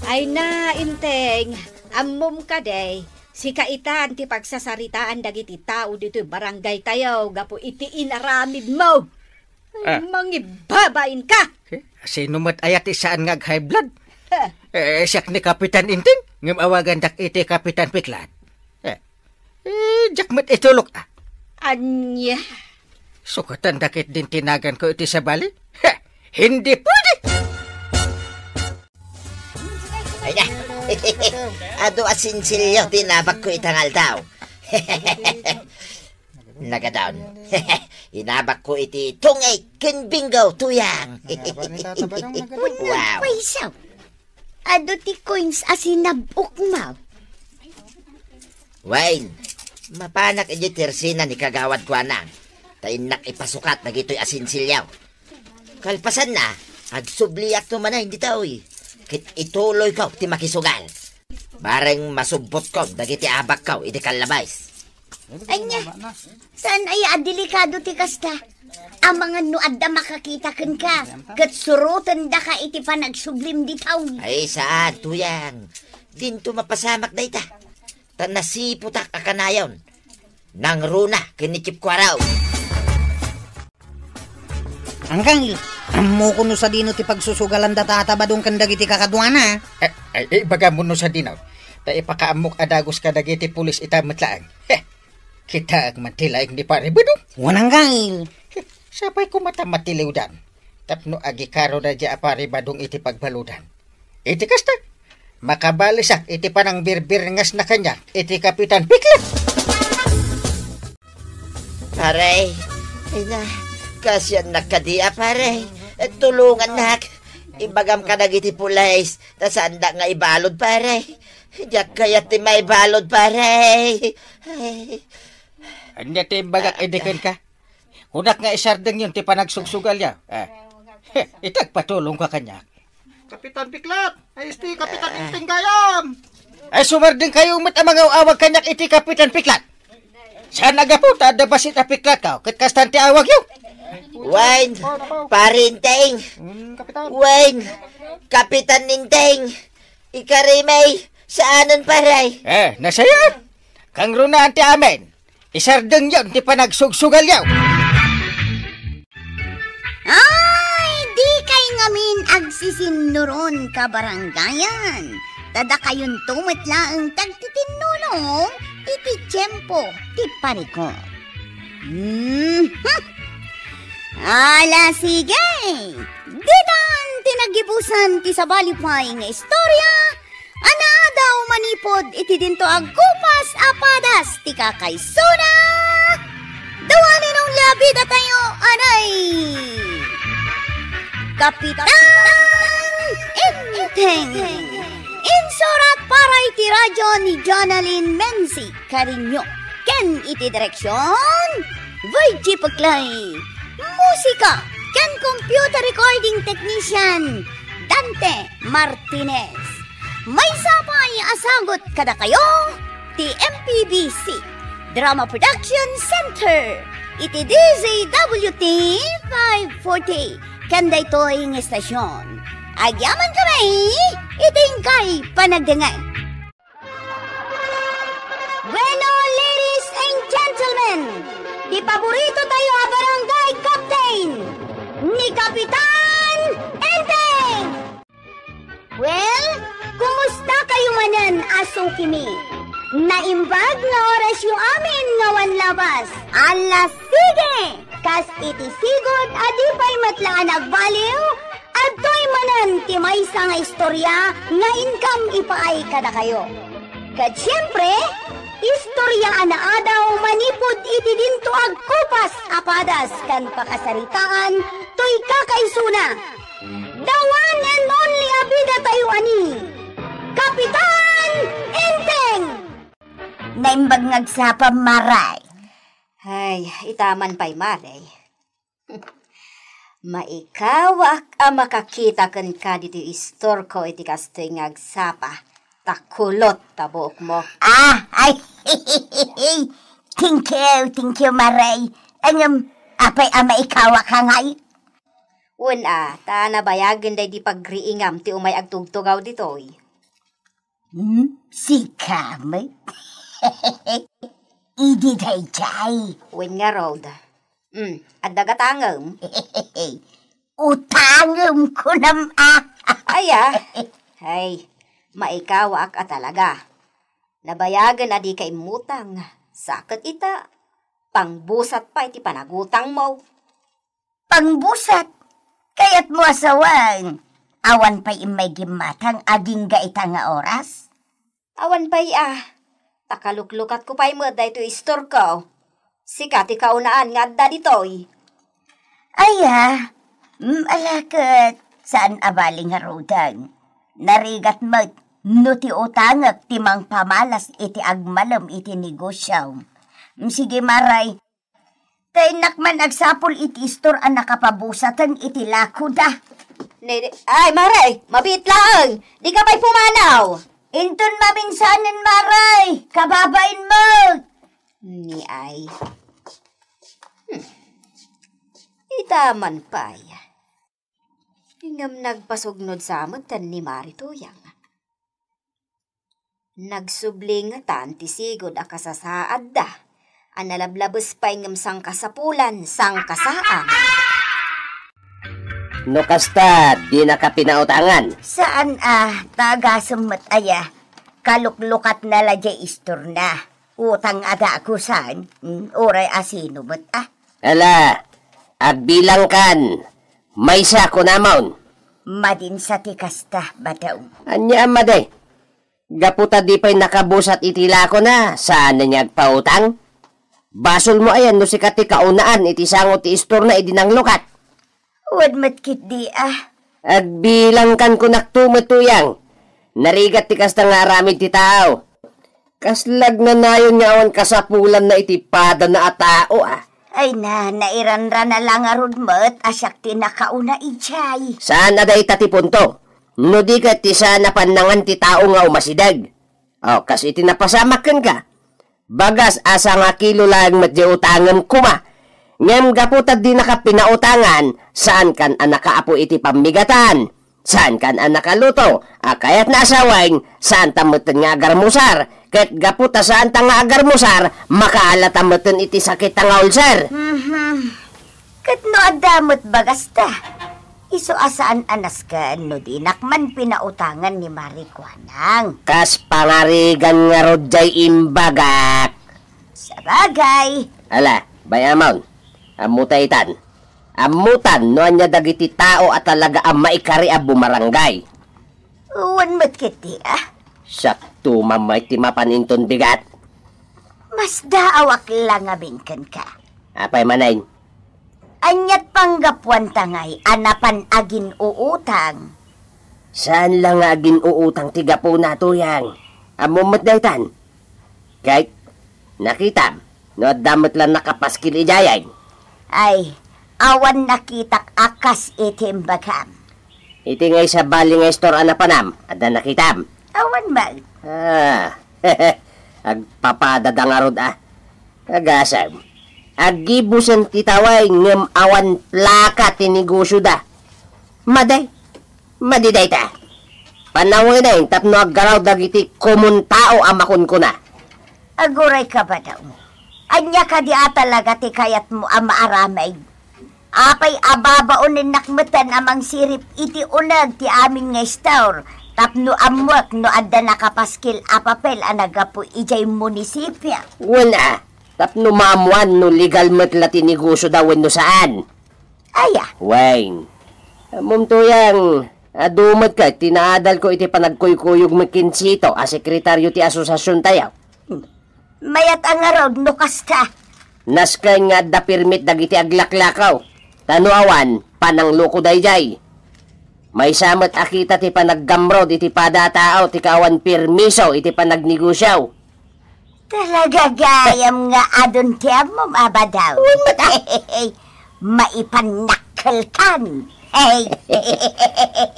Ay na, Inteng, ammom kadi, sika itan ti pagsasaritaan dagiti tao ditoy barangay tayo gapu iti inaramidmo. Ay, ah, mangibabain ka! Eh, sino met aya ti saan nga ag-high blood? Huh. Eh, siak ni Kapitan Inteng, ngem awagandak iti Kapitan Piklat. Eh, eh, diak met itulok, ah. Ania? Sukatan dakit din tinagan ko iti sabali? Heh, hindi pwede! Ay na. Adu a sinsilyo ti inabak ko ita nga aldaw. Nagadaon. Inabak ko iti tungay ken bingo, Tuyang. Nagaba ni Tata Badong, nagadaon. Wow. Paisaw. Adu ti coins a sinab-ok mo. Wen, mapanak idiay tersina ni Kagawad Kuanang, ta innak ipasukat dagitoy a sinsilyo. Kalpasanna, agsubliak to manay ditoy, ket ituloyko ti makisugal. Bareng masubbotko dagiti abakko iti kallabais. Ania, saan aya a delikado ti kasta? Amangan no adda makakita kenka, ket surotendaka iti panagsublim ditoy. Ay, saan, Tuyang. Dinto mapasamak dayta. Ta nasiputak a kanayon. Nangruna ken ni Chief Kuaraw. Angkang, ammoko no sadino ti pagsusugalan da Tata Badong ken dagiti kakaduana. Eh, eh, ibagam no sadino. Ta ipakaammok a dagus kadagiti pulis ita met laeng. Heh, kitaek man ti laing ni Pare Badong. Wen, Angkang. Heh, sapay koma ta matiliwdan. Tapno agikaro daydiay a Pare Badong iti pagbaludan. Iti kasta, makabalisak iti panangbirbirngasna kaniak iti Kapitan Piklat. Pare, ay na, kaasiannak kadi a, pare. Tulongannak. Ibagam kadagiti pulis, ta saandak nga ibalud, pare. Diak kayat ti maibalud, pare. Ay. Ania ti imbagak idi kenka? Kunak nga isardengyon ti panagsugsugalyo. Eh. Heh, ita agpatulongka kaniak. Kapitan Piklat! Ay, isti, Kapitan Inteng gayam! Ay, sumardengkayo met a mangaw-awag kaniak iti Kapitan Piklat. Saan a gapu ta adda bassit a piklatko, ket kastan ti awagyo. Wen, Pare Inteng. Mm, Kapitan. Wen, Kapitan Inteng. Ikarimay, saanen, pare. Eh, nasayaat. Kangrunaan ti amin. Isardengyon ti panagsugsugalyo. Ay, dikay ngamin agsisinnuron, kabarangayan. Ta dakayonto met laeng ti agtitinnulong iti tiempo ti parikut. Mhm. Ala, sige. Ditan ti nagibusan ti sabali pay nga istorya a naadaw manipud iti dinto a gupas a padas ti kakaisuna. The one and only a bidatayo, anay, Kapitan Enteng. Insurat para iti radyo ni Jonalyn Menzi Cariño ken iti direksion, Virgie Peclay. Musika ken computer recording technician, Dante Martinez. Maysa pay a sagut kadakayo ti M P B C Drama Production Center iti D Z W T five forty ken daytoy nga estasion. Agyaman kami iti inkay panagdengngeg. Bueno, ladies Ti paborito tayo a barangay captain, ni Kapitan Enteng! Well, kumusta kayo manen a sukimi? Naimbag nga orasyo amin nga awan labas. Ala, sige! Kas iti sigud a di pay met la a nagbaliw, adtoy manen ti maysa nga istorya nga inkam ipaay kadakayo. Ket siempre, istorya a naadaw manipud iti dinto agkupas a padas ken pakasaritaan toy kakaisuna. The one and only a bida tayo ani, Kapitan Enteng! Naimbag nga agsapa, Maray. Ay, itaman pay, Maray. Maikawaak a makakita kenka ditoy istorko iti kastoy nga agsapa, ta kulot ta buokmo. Ah, ay, thank you, thank you, Maray. Ngem, apay a maikawak ngay? Wen a, ta nabayagen daydi pagriingam ti umay agtugtugaw ditoy. Hmm? Sika met? Idi daydiay. Wen ngarud. Hmm, adda gatangem? Utangem kunam a. Aya. Hay, maikawaak a talaga. Nabayagen a dika immutang. Sa ket ita, pangbusat pay ti panagutangmo. Pangbusat? Kayatmo a sawen, awan pay immay gimmatang agingga ita nga oras? Awan pay a, ta kaluklukatko pay met daytoy istorko. Sika ti kaunaan nga adda ditoy. Aya, mm, ala ket, saan a bali ngaruden. Narigat met no ti utangek ti mangpamalas iti agmalem iti negosio. Mm, sige, Maray, ta innak man agsapul iti istor a nakapabusaten iti lakoda. Ne, ne, ay, Maray, mabiit laeng. Dika pay pumanaw. Inton maminsanen, Maray, kababain met. Ni ay. Hmm. Ita man pay. Ngem nagpasugnod sa met ni Mari Tuyang. Nagsubli ngatan ti sigud a kasasaadda a nalablabes pay ngem sangkasapulan, sangkasaan. No kasta, dinaka pinautangan? Saan a, ta agasem met aya. Kaluklukatna la diay istorna. Utang a dagusan, mm, uray a sino met a. Ala, agbilangkan, maysa kunamon. Madin sa ti kasta, Badong. Ania a madi? Gapu ta di pay nakabusat iti lakona, saan nga agpautang? Basolmo ayan no sika ti kaunaan iti sango ti istorna idi nanglukat? Wen met ketdi a. Agbilangkan kunak to met, Tuyang. Narigat ti kasta nga aramid ti tao. Kasla agnanayon nga awan kasapulanna iti padana a tao, a. Ay na, nairanrana la ngarud met a siak ti nakauna idiay. Saan a dayta ti punto? No di ket ti saan a pannangan ti tao nga umasideg. O, kas iti napasamak kenka. Bagas a sangakilo laeng met diay utangem koma. Ngem gapu ta dinaka pinautangan, saankan a nakaapo iti pammigatan. Saankan a nakaluto, a kayatna a sawen, saanta metten nga agarmusar. Ket gapu ta saanta nga agarmusar, makaalata metten iti sakit ta nga ulcer. Mhm. Ket no adda met bagasta, isu a saan a nasken no dinak man pinautangan ni Mari Kuanang. Kas pangarigan ngarud diay imbagak. Sabagay. Ala, bay-amon. Ammota itan. Ammotan no ania dagiti tao a talaga a maikari a bumarangay. Wen met ketdi a. Sakto mamay ti mapan inton bigat. Masdaawak la ngamin kenka. Apay manen? Aniat panggapuanta ngay a napan agin-uutang? Saan la nga agin-uutang ti gapuna, Tuyang. Ammom met daytan. Ket nakitam no adda met la nakapaskil idiay? Ay, awan nakitak a kas iti imbagam. Iti nga isabali nga istor a napanam, adda nakitam? Awan met. Ah, agpapadada ngarud a. Agasem, aggibusen ti taway ngem awan plaka ti negosioda. Madi, madi dayta. Panawenen tapno aggaraw dagiti komun tao a makunkuna. Aguray ka, Badong. Ania kadi a talaga ti kayatmo a maaramid? Apay a babaonennak metten a mangsirip iti uneg ti amin nga istor tapno ammuek no adda nakapaskil a papel a naggapu idiay munisipio? Wen a, tapno maammuan no legal met la ti negosyoda wenno saan. Aya? Wen, ammom, Tuyang, adu met ket ti naadalko iti panagkuykuyogmi ken Sito a sekretario ti asosasiontayo. Mayat a ngarud no kasta. Nasken nga adda permit dagiti aglaklakaw. Ta no awan, panangloko daydiay. Maysa met a kita ti panaggamrod iti pada a tao ti kaawan permiso iti panagnegosyo. Talaga gayam nga adun ti ammom a badaw. Wen met a. Maipannakkelkan. Hey.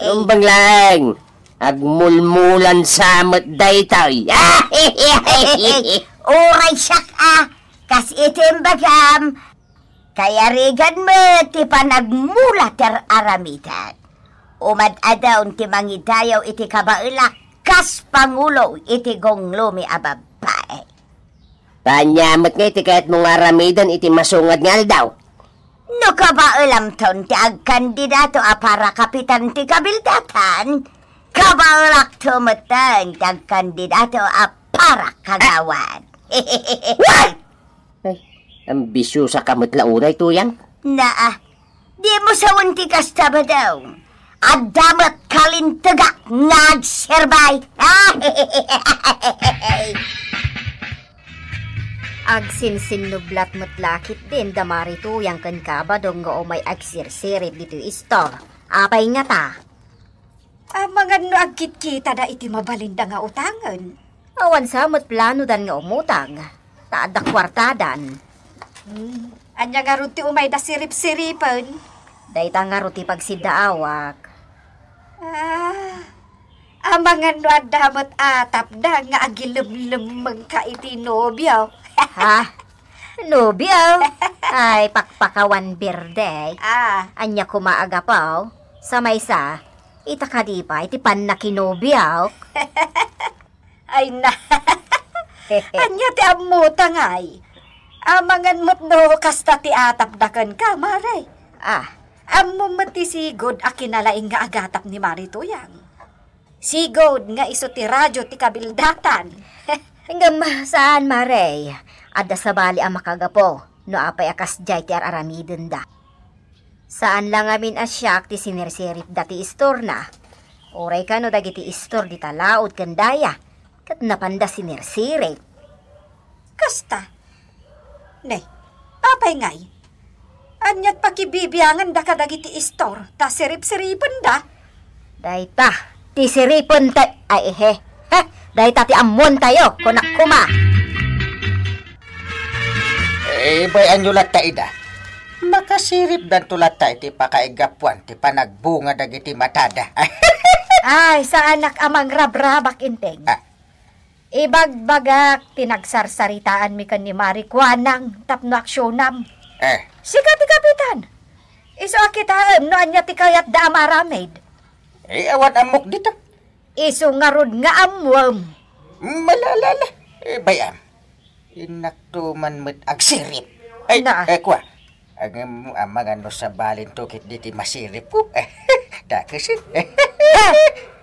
Lumbeng laeng. Agmulmulan sa met daytoy. Uray siak a, kas iti imbagam, kayarigan met ti panagmula ti ar-aramiden. Umad-adun ti mangidayaw iti kabaelak kas pangulo iti gunglomi a babbai. Ania met ngay ti kayatmo nga aramiden iti masungad nga aldaw? No kabaelamton ti agkandidato a para kapitan ti kabildatan, kabaelakto metten ti agkandidato a para kagawad. What? Ay, ambisiosa ka met la uray, Tuyang. Naa, dimo sawen ti kasta, badaw. Adda met kalintegak nga agserbay. Agsinsinnublat met la ketdin da Mari Tuyang ken Kabadong nga umay agsirsirip ditoy istor. Apay ngata? Amangan no agkitkitada iti mabalinda nga utangen. Awan sa met planodan nga umutang, ta adda kuartadan. Hmm, ania ngarud ti umayda sirip-siripen? Dayta ngarud ti pagsiddaawak. Ah, amangan no adda met atapda nga agilemlemmengka iti nobio. Ha? Nobio? Ay, pakpakawan birthday. Ah. Ania koma a gapu? Sa maysa, ita kadi pay ti pannakinobiok? Ay na. Ania ti ammota ngay? Amangan met no kasta ti atapda kenka, Mare. Ah. Ammom met ti sigud a kinalaing nga agatap ni Mari Tuyang. Sigud nga isu ti radio ti kabildatan. Ngem saan, Mare. Adda sabali a makagapu no apay a kasdiay ti ar-aramidenda. Saan la ngamin a siak ti sinirsiripda ti istorna. Uray kano dagiti istor dita laud ken daya, ket napanda sinirsirip. Kasta? Ne, apay ngay? Aniat pakibibianganda kadagiti istor ta sirip-siripenda? Dayta, ti siripen ta, ay, ehe. Heh, dayta ti ammontayo, kunak koma. Eh, bay-anyo latta ida. Makasiripdanto latta iti pakaigapuan ti panagbunga dagiti matada. Ay, saanak a mangrabrabak, Enteng. Ah. Ibagbagak ti nagsarsaritaanmi ken ni Mari Kuanang tapno aksionam. Eh. Sika ti kapitan. Isu a kitaem no ania ti kayatda a maaramid. Eh, awan ammok dita. Isu ngarud nga ammuem. Malalala. Eh, bay-am. Innakto man met agsirip. Ay, na. Eh, kua. Ngem amangan no sabalinto ketdi ti masiripko. Dakes, eh.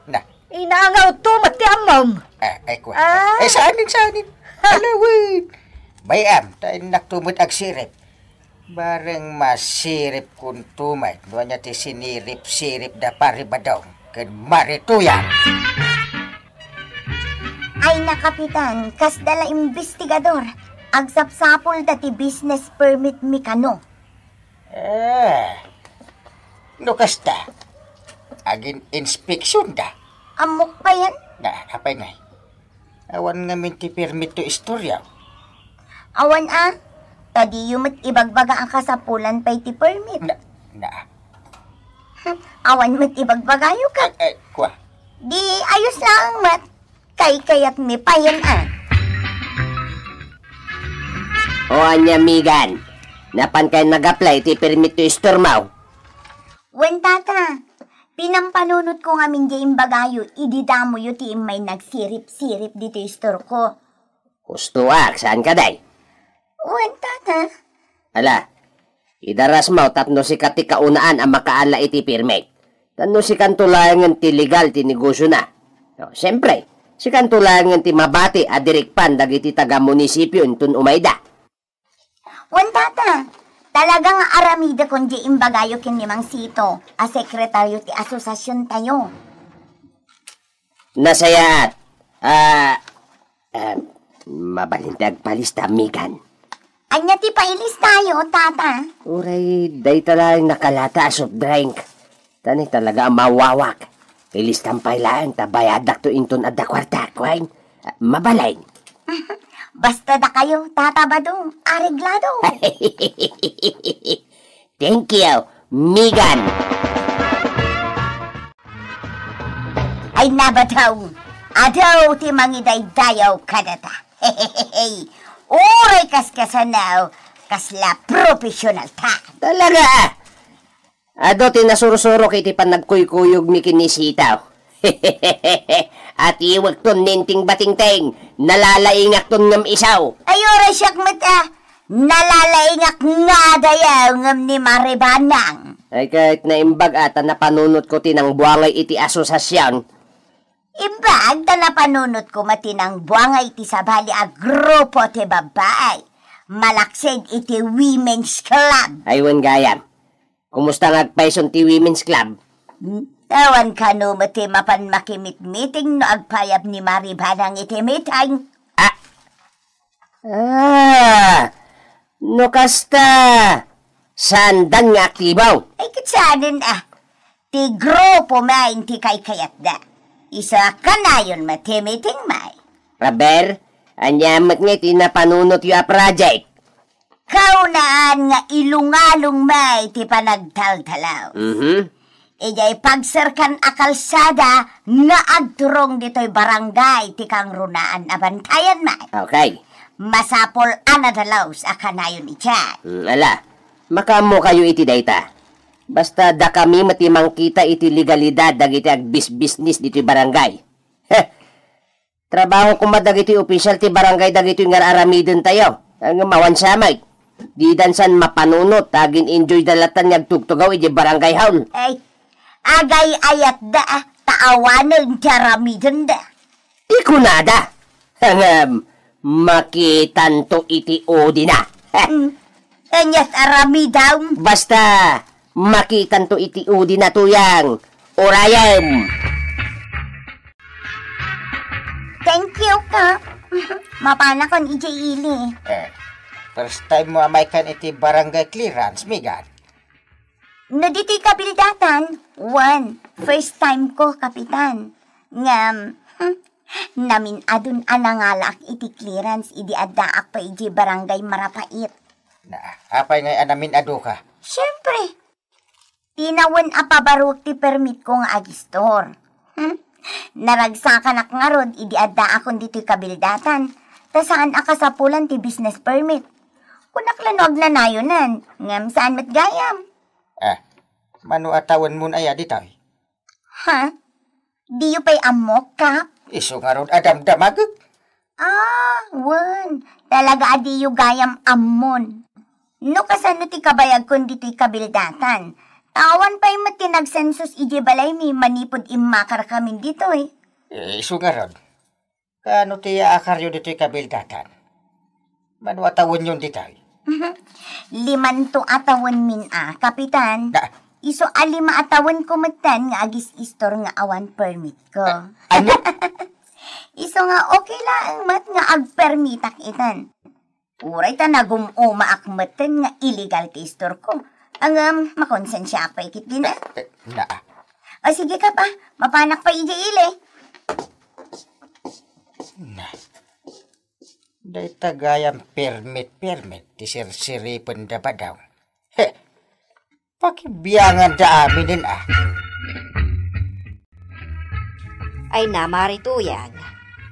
Na. Inangawto met ti ammom. Ah, ay, kua. Ah. Eh, saanen, saanen? Alawen. Bay-am, ta innakto met agsirip. Bareng masiripkonto met no ania ti sinirip-siripda Pari Badong ken Mari Tuyang. Ay na, Kapitan, kasda la imbestigador. Agsapsapulda ti business permit mi kano. Eh, no kasta, agin-inspeksionda. Ammok payen? Na, apay ngay? Awan ngamin ti permit to istorya. Awan a. Ta diyo met ibagbaga a kasapulan pay ti permit. Na, na. Hmm, awan met ibagbagayo ka. Ay, ay, kua. Di ayos lang met. Kaykayatmi payen a. O ania, Migan? Napan kay nag-apply ti permit to istormo? Wen, tata. Pinampanunotko ngamin diay imbagayo idi damoyo ti immay nagsirip-sirip ditoy istorko. Husto ak, saan kadi? Wen, tata. Ala, idarasmo tapno sika ti kaunaan a makaala iti permit. Tapno sikanto laengen ti legal ti negosiona. No, siempre, sikanto laengen ti mabati a dirikpan dagiti taga-munisipio inton umayda. Wen, tata, talaga nga aramidekon diay imbagayo ken ni Mang Sito a sekretario ti asosasiontayo. Nasayaat. Ah, ah, mabalin ti agpalista, Megan. Ania ti pailistayo, tata? Uray, dayta laeng nakalata a soft drink. Tani talaga a mawawak. Ilistam pay laeng ta bayadakto inton adda kuartak, wen? Ah, mabalin. Basta dakayo, Tata Badong, areglado. Thank you, Megan. Ay, nabadaw, adu ti mangidaydayaw kadata. Uray kaskasanaw, kasla professional ta. Talaga? Adu ti nasursurok iti panagkuykuyogmi ken ni Sito. Atiwekton ni Inting Batingting, nalalaingakton ngem isu. Ay, uray siak met a, nalalaingak nga adayaw ngem ni Maribanang. Ay, ket naimbag a ta napanunotko ti nangbuangay iti asosasion. Imbag ta napanunotko met ti nangbuangay iti sabali a grupo ti babbai. Malaksid iti Women's Club. Ay, wen gayam. Kumusta nga agpayson ti Women's Club? Hmm? Awan kano met ti mapan makimitmiting no agpayab ni Maribanang iti meeting. Ah! Ah! No kasta, saandan nga aktibo? Ay, ket saanen a. Ti grupo main ti kaykayatda. Isu a kanayon met ti meeting, may. Aber, ania met nga iti napanunotyo a project? Kaunaan nga ilungalong may ti panagtaltalaw. Mhm. Idiay pagserkan a kalsada nga agturong ditoy barangay ti kangrunaan a bantayan, may. Okay. Masapul a nadalus a kanayon idiay. Mm, ala, makaammokayo iti dayta. Basta dakami met ti mangkita iti legalidad dagiti agbisbisnis ditoy barangay. Heh, trabaho koma dagiti opisyal ti barangay dagitoy nga ar-aramidentayo. Ngem awan siya, Mike. Didan san mapanunot, agin-enjoy da latan nga agtugtugaw iti barangay hall. Ay, agay-ayatda, ta awanen ti aramidenda. Ti kunada. Ngem, makitanto iti udina. Hmm. Kaniat aramidam. Basta, makitanto iti udina, tuyang. Urayem. Thank you, Kap. Mapanakon idiay ili. Eh, first time mo a maykan iti barangay clearance, Megan? No ditoy kabildatan, wen, first time ko, Kapitan. Ngem, hmm, namin-adun a nangalaak iti clearance idi addaak pay idiay barangay Marapait. Na, apay ngay a namin-aduka? Siyempre, tinawen a pabaruek ti permit ko nga agistor. Hmm? Naragsakanak ngarud idi addaakon ditoy kabildatan, ta saan a kasapulan ti business permit. Kunak la no agnanayonan, ngem saan met gayam. Ah, mano a tawenmon aya ditoy? Ha? Diyo pay ammok, Kap? Isu ngarud a damdamagek. Ah, wen. Talaga a diyo gayam ammon. No kasano ti kabayagkon ditoy kabildatan? Awan pay met ti nagsensus idiay balaymi manipud immakarkamin ditoy. Eh, isu ngarud. Kaano ti yaakaryo ditoy kabildatan? Mano a tawenyon ditoy? Limanto a tawenmin a, Kapitan. Na- Isu a lima a tawenko metten nga agis-istor nga awan permit ko. Ah, ano? Isu nga okay laeng met nga agpermitak itan. Uray ta nagum-umaak metten nga illegal ti istorko. Ngem, makonsensiaak pay ketdin. Eh, na. O, sige, Kap, a. Mapanak pay idiay ili. Na. Dayta gayam permit-permit ti sirsiripenda, Badong. He, pakibianganda aminen a. Ay, na, Mari Tuyang.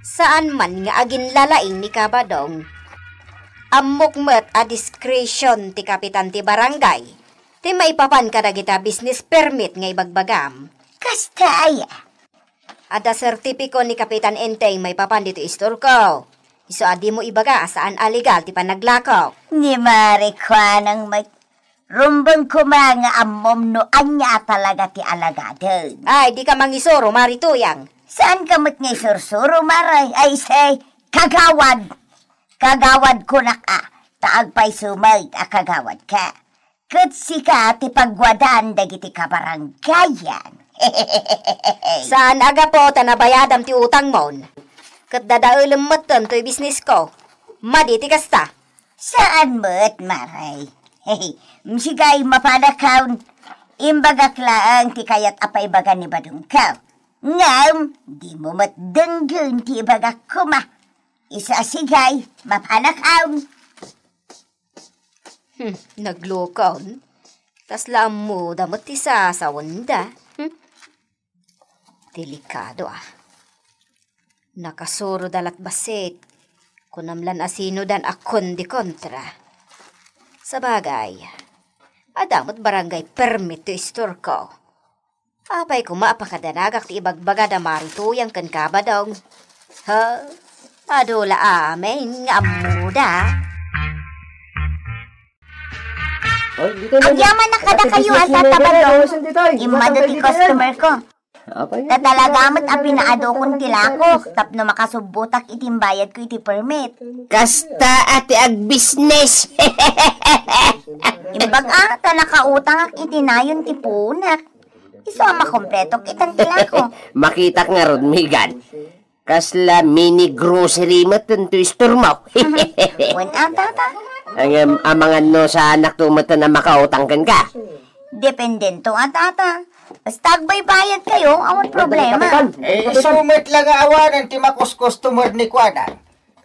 Saan man nga aginlalaing ni Ka Badong. Ammok met a discretion ti kapitan ti barangay ti maipapan kadagita business permit nga ibagbagam. Kasta aya? Adda sertipiko ni Kapitan Enteng maipapan ditoy istorko. Isu a dimo ibaga a saan a legal ti panaglakok. Ni Mare, kuanang met, rumbeng koma nga ammom no ania a talaga ti alagaden. Ay, dika mangisuro, Mare Tuyang. Saanka met nga isursuro, Mare? Ay, say, kagawad. Kagawad kunak a, ta agpayso met a kagawadka. Ket sika ti pagwadan dagiti kabaranggayan. Saan a gapu ta nabayadam ti utangmon. Ket dadaelem metten toy bisnisko. Madi ti kasta. Saan met, Mare. Msigay, mapanakon. Imbagak laeng ti kayat a paibaga ni badongko. Ngem, dimo met denggen ti ibagak koma. Isu a sigay, mapanakon. Hmm, naglukon. Kasla ammoda met ti sasawenda. Hmm? Delikado, ah. Nakasuroda lat bassit. Kunam lan a sinodan a kundi kontra. Sabagay, adda met barangay permit ti istorko. Apay koma a pakadanagak ti ibagbaga da Mare Tuyang ken Kabadong? Ha? Adu la amin nga ammoda. Agyaman na kadakayo, Tata Badong. Immadu ti customer ko. Ta talaga met a pinaadukon ti lakok tapno makasubbotak iti imbayadko iti permit. Kasta a ti agbisnes. Imbag a, ta nakautangak iti nayon ti puonak. Isu a makompletok itan ti lako. Makitak ngarud, Megan. Kasla mini grocery met ti istormo. Wen a, Tata. Ngem, amangan no saanakto met a makautang kenka. Dependento a, Tata. Basta agbaybayadkayo, awan problema. Eh, isu met la nga awanen ti makus-customer ni kuana.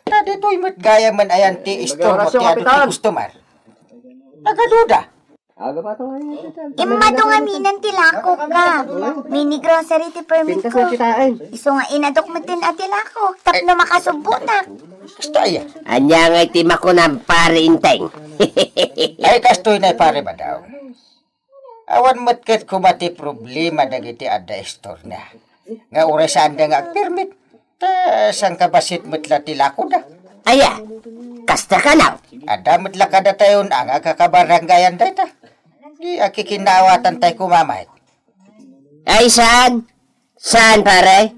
Ta ditoy met gayamen ayan ti istormo ti adu ti customer. Nagaduda. Immadu ngamin ti lakokka. Mini grocery ti permit ko. Isu nga inadok metten a ti lakok tapno makasubbotak. Kasta aya. Ania ngay ti makunam, Pare Enteng? Ay, kastoy na, Pare Badong. Awan met ket koma ti problema dagiti adda istorna. Nga uray saanda nga agpermit, ta sangkabassit met la ti lakoda. Aya, kasta kano? Adda met la kadatayon a nga agkakabarangayan dayta. Di akikinnaawatan tay kumamay. Ay, saan? Saan, pare?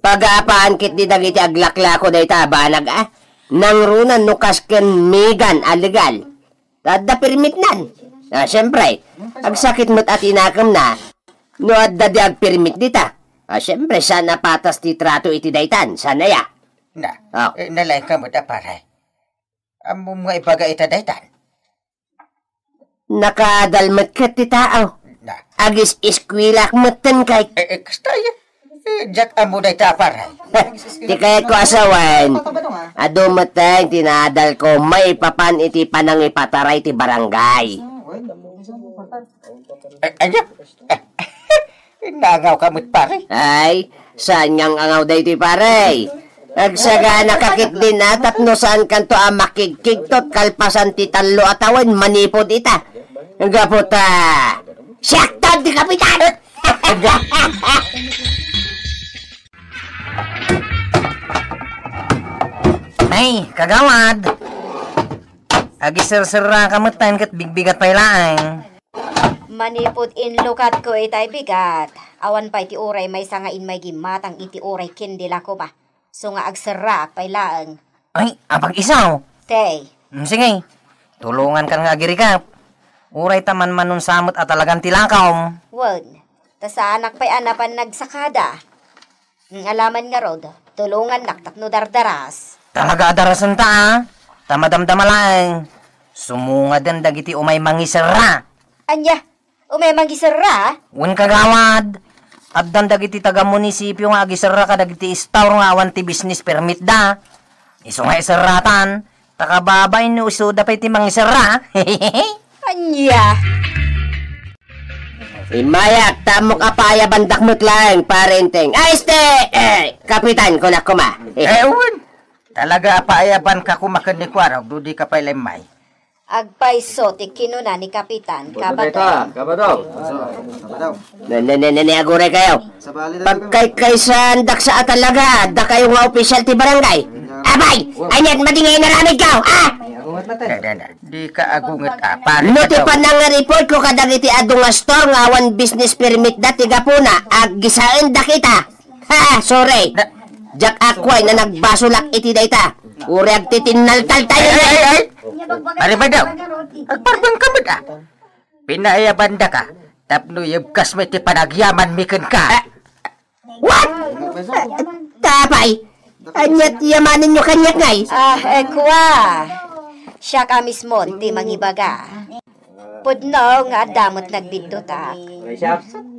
Pagapaanket di dagiti aglaklako dayta a banag, a? Nangruna no kas ken Megan a legal. Adda permitnan. Ah, siyempre, agsakit met a ti nakemna no adda di agpermit dita. Ah, siyempre, saan a patas ti trato iti daytan? Saan aya? Na, Oh. Eh, nalaingka met a pare. Ammom nga ibaga ita daytan? Nakaadal met ket ti tao. Na. Agis-iskuelak metten kay. Eh, eh, kasta aya. Eh, diak ammo dayta a pare. Ti kayatko a sawen, adu metten ti naadalko maipapan iti panangipataray ti barangay. Eh, aya. Nangawka met, pare? Ay, saan nga ang-angaw daytoy, pare? Agsaganaka ketdin a tapno saankanto a makigkigtot kalpasan ti tallo a tawen manipud ita. Gapu ta, siakto ti kapitan! Ay, kagawad! Agiserserraka metten ket bigbigat pay laeng. Manipud inlukatko itay bigat, awan pay ti uray maysa nga immay gimmatang iti uray ken di lako ba? Isu nga agserraak pay laeng. Ay, apag-isu? Te. Mm, sige. Tulongankan nga agirikap. Uray ta manmanunsa met a talagan ti lakom. Wen, ta saanak pay a napan nagsakada. Mm, alaman ngarud, tulongannak tapno dardaras. Talaga a darasenta, a? Ta madamdama laeng. Sumungaden dagiti umay mangiserra. Ania? Umay mangiserra? Wen, kagawad. Addan dagiti taga-munisipio nga agiserra kadagiti store nga awan ti business permit da. Isu nga iserratan, ta kababain no isuda pay ti mangiserra. Ania? Immayak, ta ammok a paayabandak met laeng, Pare Enteng. Ay, este! Eh, Kapitan, kunak koma. Eh, wen. Talaga a paayabanka koma ken ni Kuarog, no dika pay la immay. Agpayso ti kinuna ni Kapitan, Kabadong. Kabadong. Ne, ne, ne, ne, ne, aguray kayo. Pagkaykaysaandak sa a talaga, dakayo nga opisyal ti barangay. Apay! Aniat madi nga inaramidko, a? Dika agunget, a, pare. No ti panangreport ko kadagiti adu nga store nga awan business permit da ti gapuna, aggisaenda kita. Ha, sorry. Diak akuay na nagbasolak iti dayta. Uray agtitinnaltal tayo. Ay, ay, ay. Pare Badaw, agpardengka met, a. Pinaayabandaka tapno ibkasmi ti panagyamanmi kenka. What? Apay, aniat yamanenyo kaniak ngay? A, kua. Siak a mismo ti mangibaga. Pudno nga adda met nagbiddutak.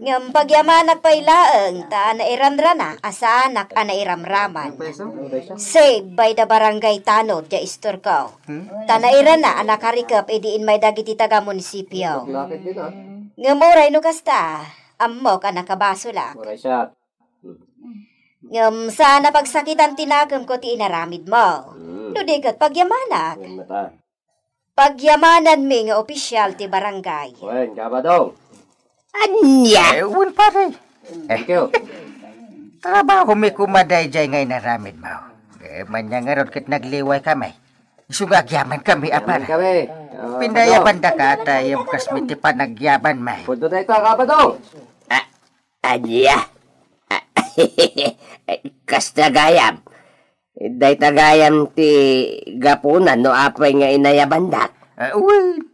Ngem pagyamanak pay laeng ta nairanrana a saanak a nairamraman. Save by the barangay tanod diay istorko. Ta nairanna a nakarikep idi inmay dagiti taga-munisipio. Ngem uray no kasta, ammok a nakabasolak. Ngem saan a pagsakitan ti nakemko ti inaramidmo. No di ket pagyamanak. Pagyamananmi nga opisial ti barangay. Wen, Kabadong. Ania? Eh, wen, pare. Thank you. Trabahomi koma daydiay nga inaramidmo. Eh, ania ngarud ket nagliwaykami. Isu nga agyamankami, a pare. Agyamankami. Pinayabandaka ta ibkasmi ti panagyamanmi. Pudno dayta, Kabadong. A, ania? Kasta gayam. Dayta gayam ti gapuna no apay nga inayabandak. A, wen,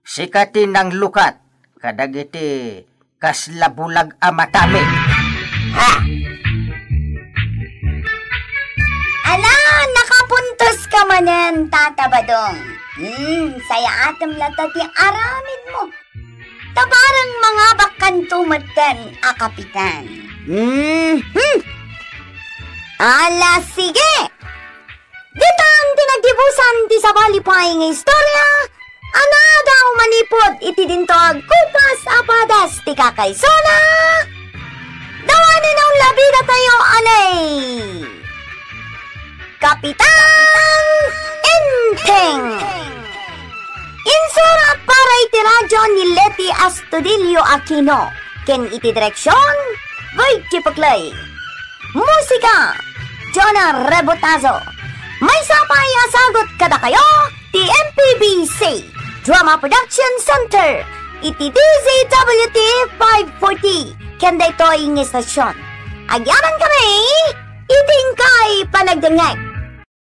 sika ti nanglukat kadagiti kasla bulag a matami. Ha? Ala, nakapuntoska manen, Tata Badong. Hmm, sayaatem latta ti aramidmo. Ta bareng mangabakkanto metten a kapitan. Mhm. Ala, sige! Ditan ti naggibusan ti sabali pay nga istorya a naadaw manipud iti dinto agkupas a padas ti kakaisuna, dawanen a unlabidatayo a ni Kapitan Enteng. Insurat para iti radio ni Leti Astudillo Aquino, ken iti direksion, Virgie Paclay. Musika, Jonah Rebotazo. Maysa pay a sagut kadakayo ti M P B C Drama Production Center iti D Z W T five forty ken daytoy nga estasion. Agyamankami iti inkay panagdengngeg.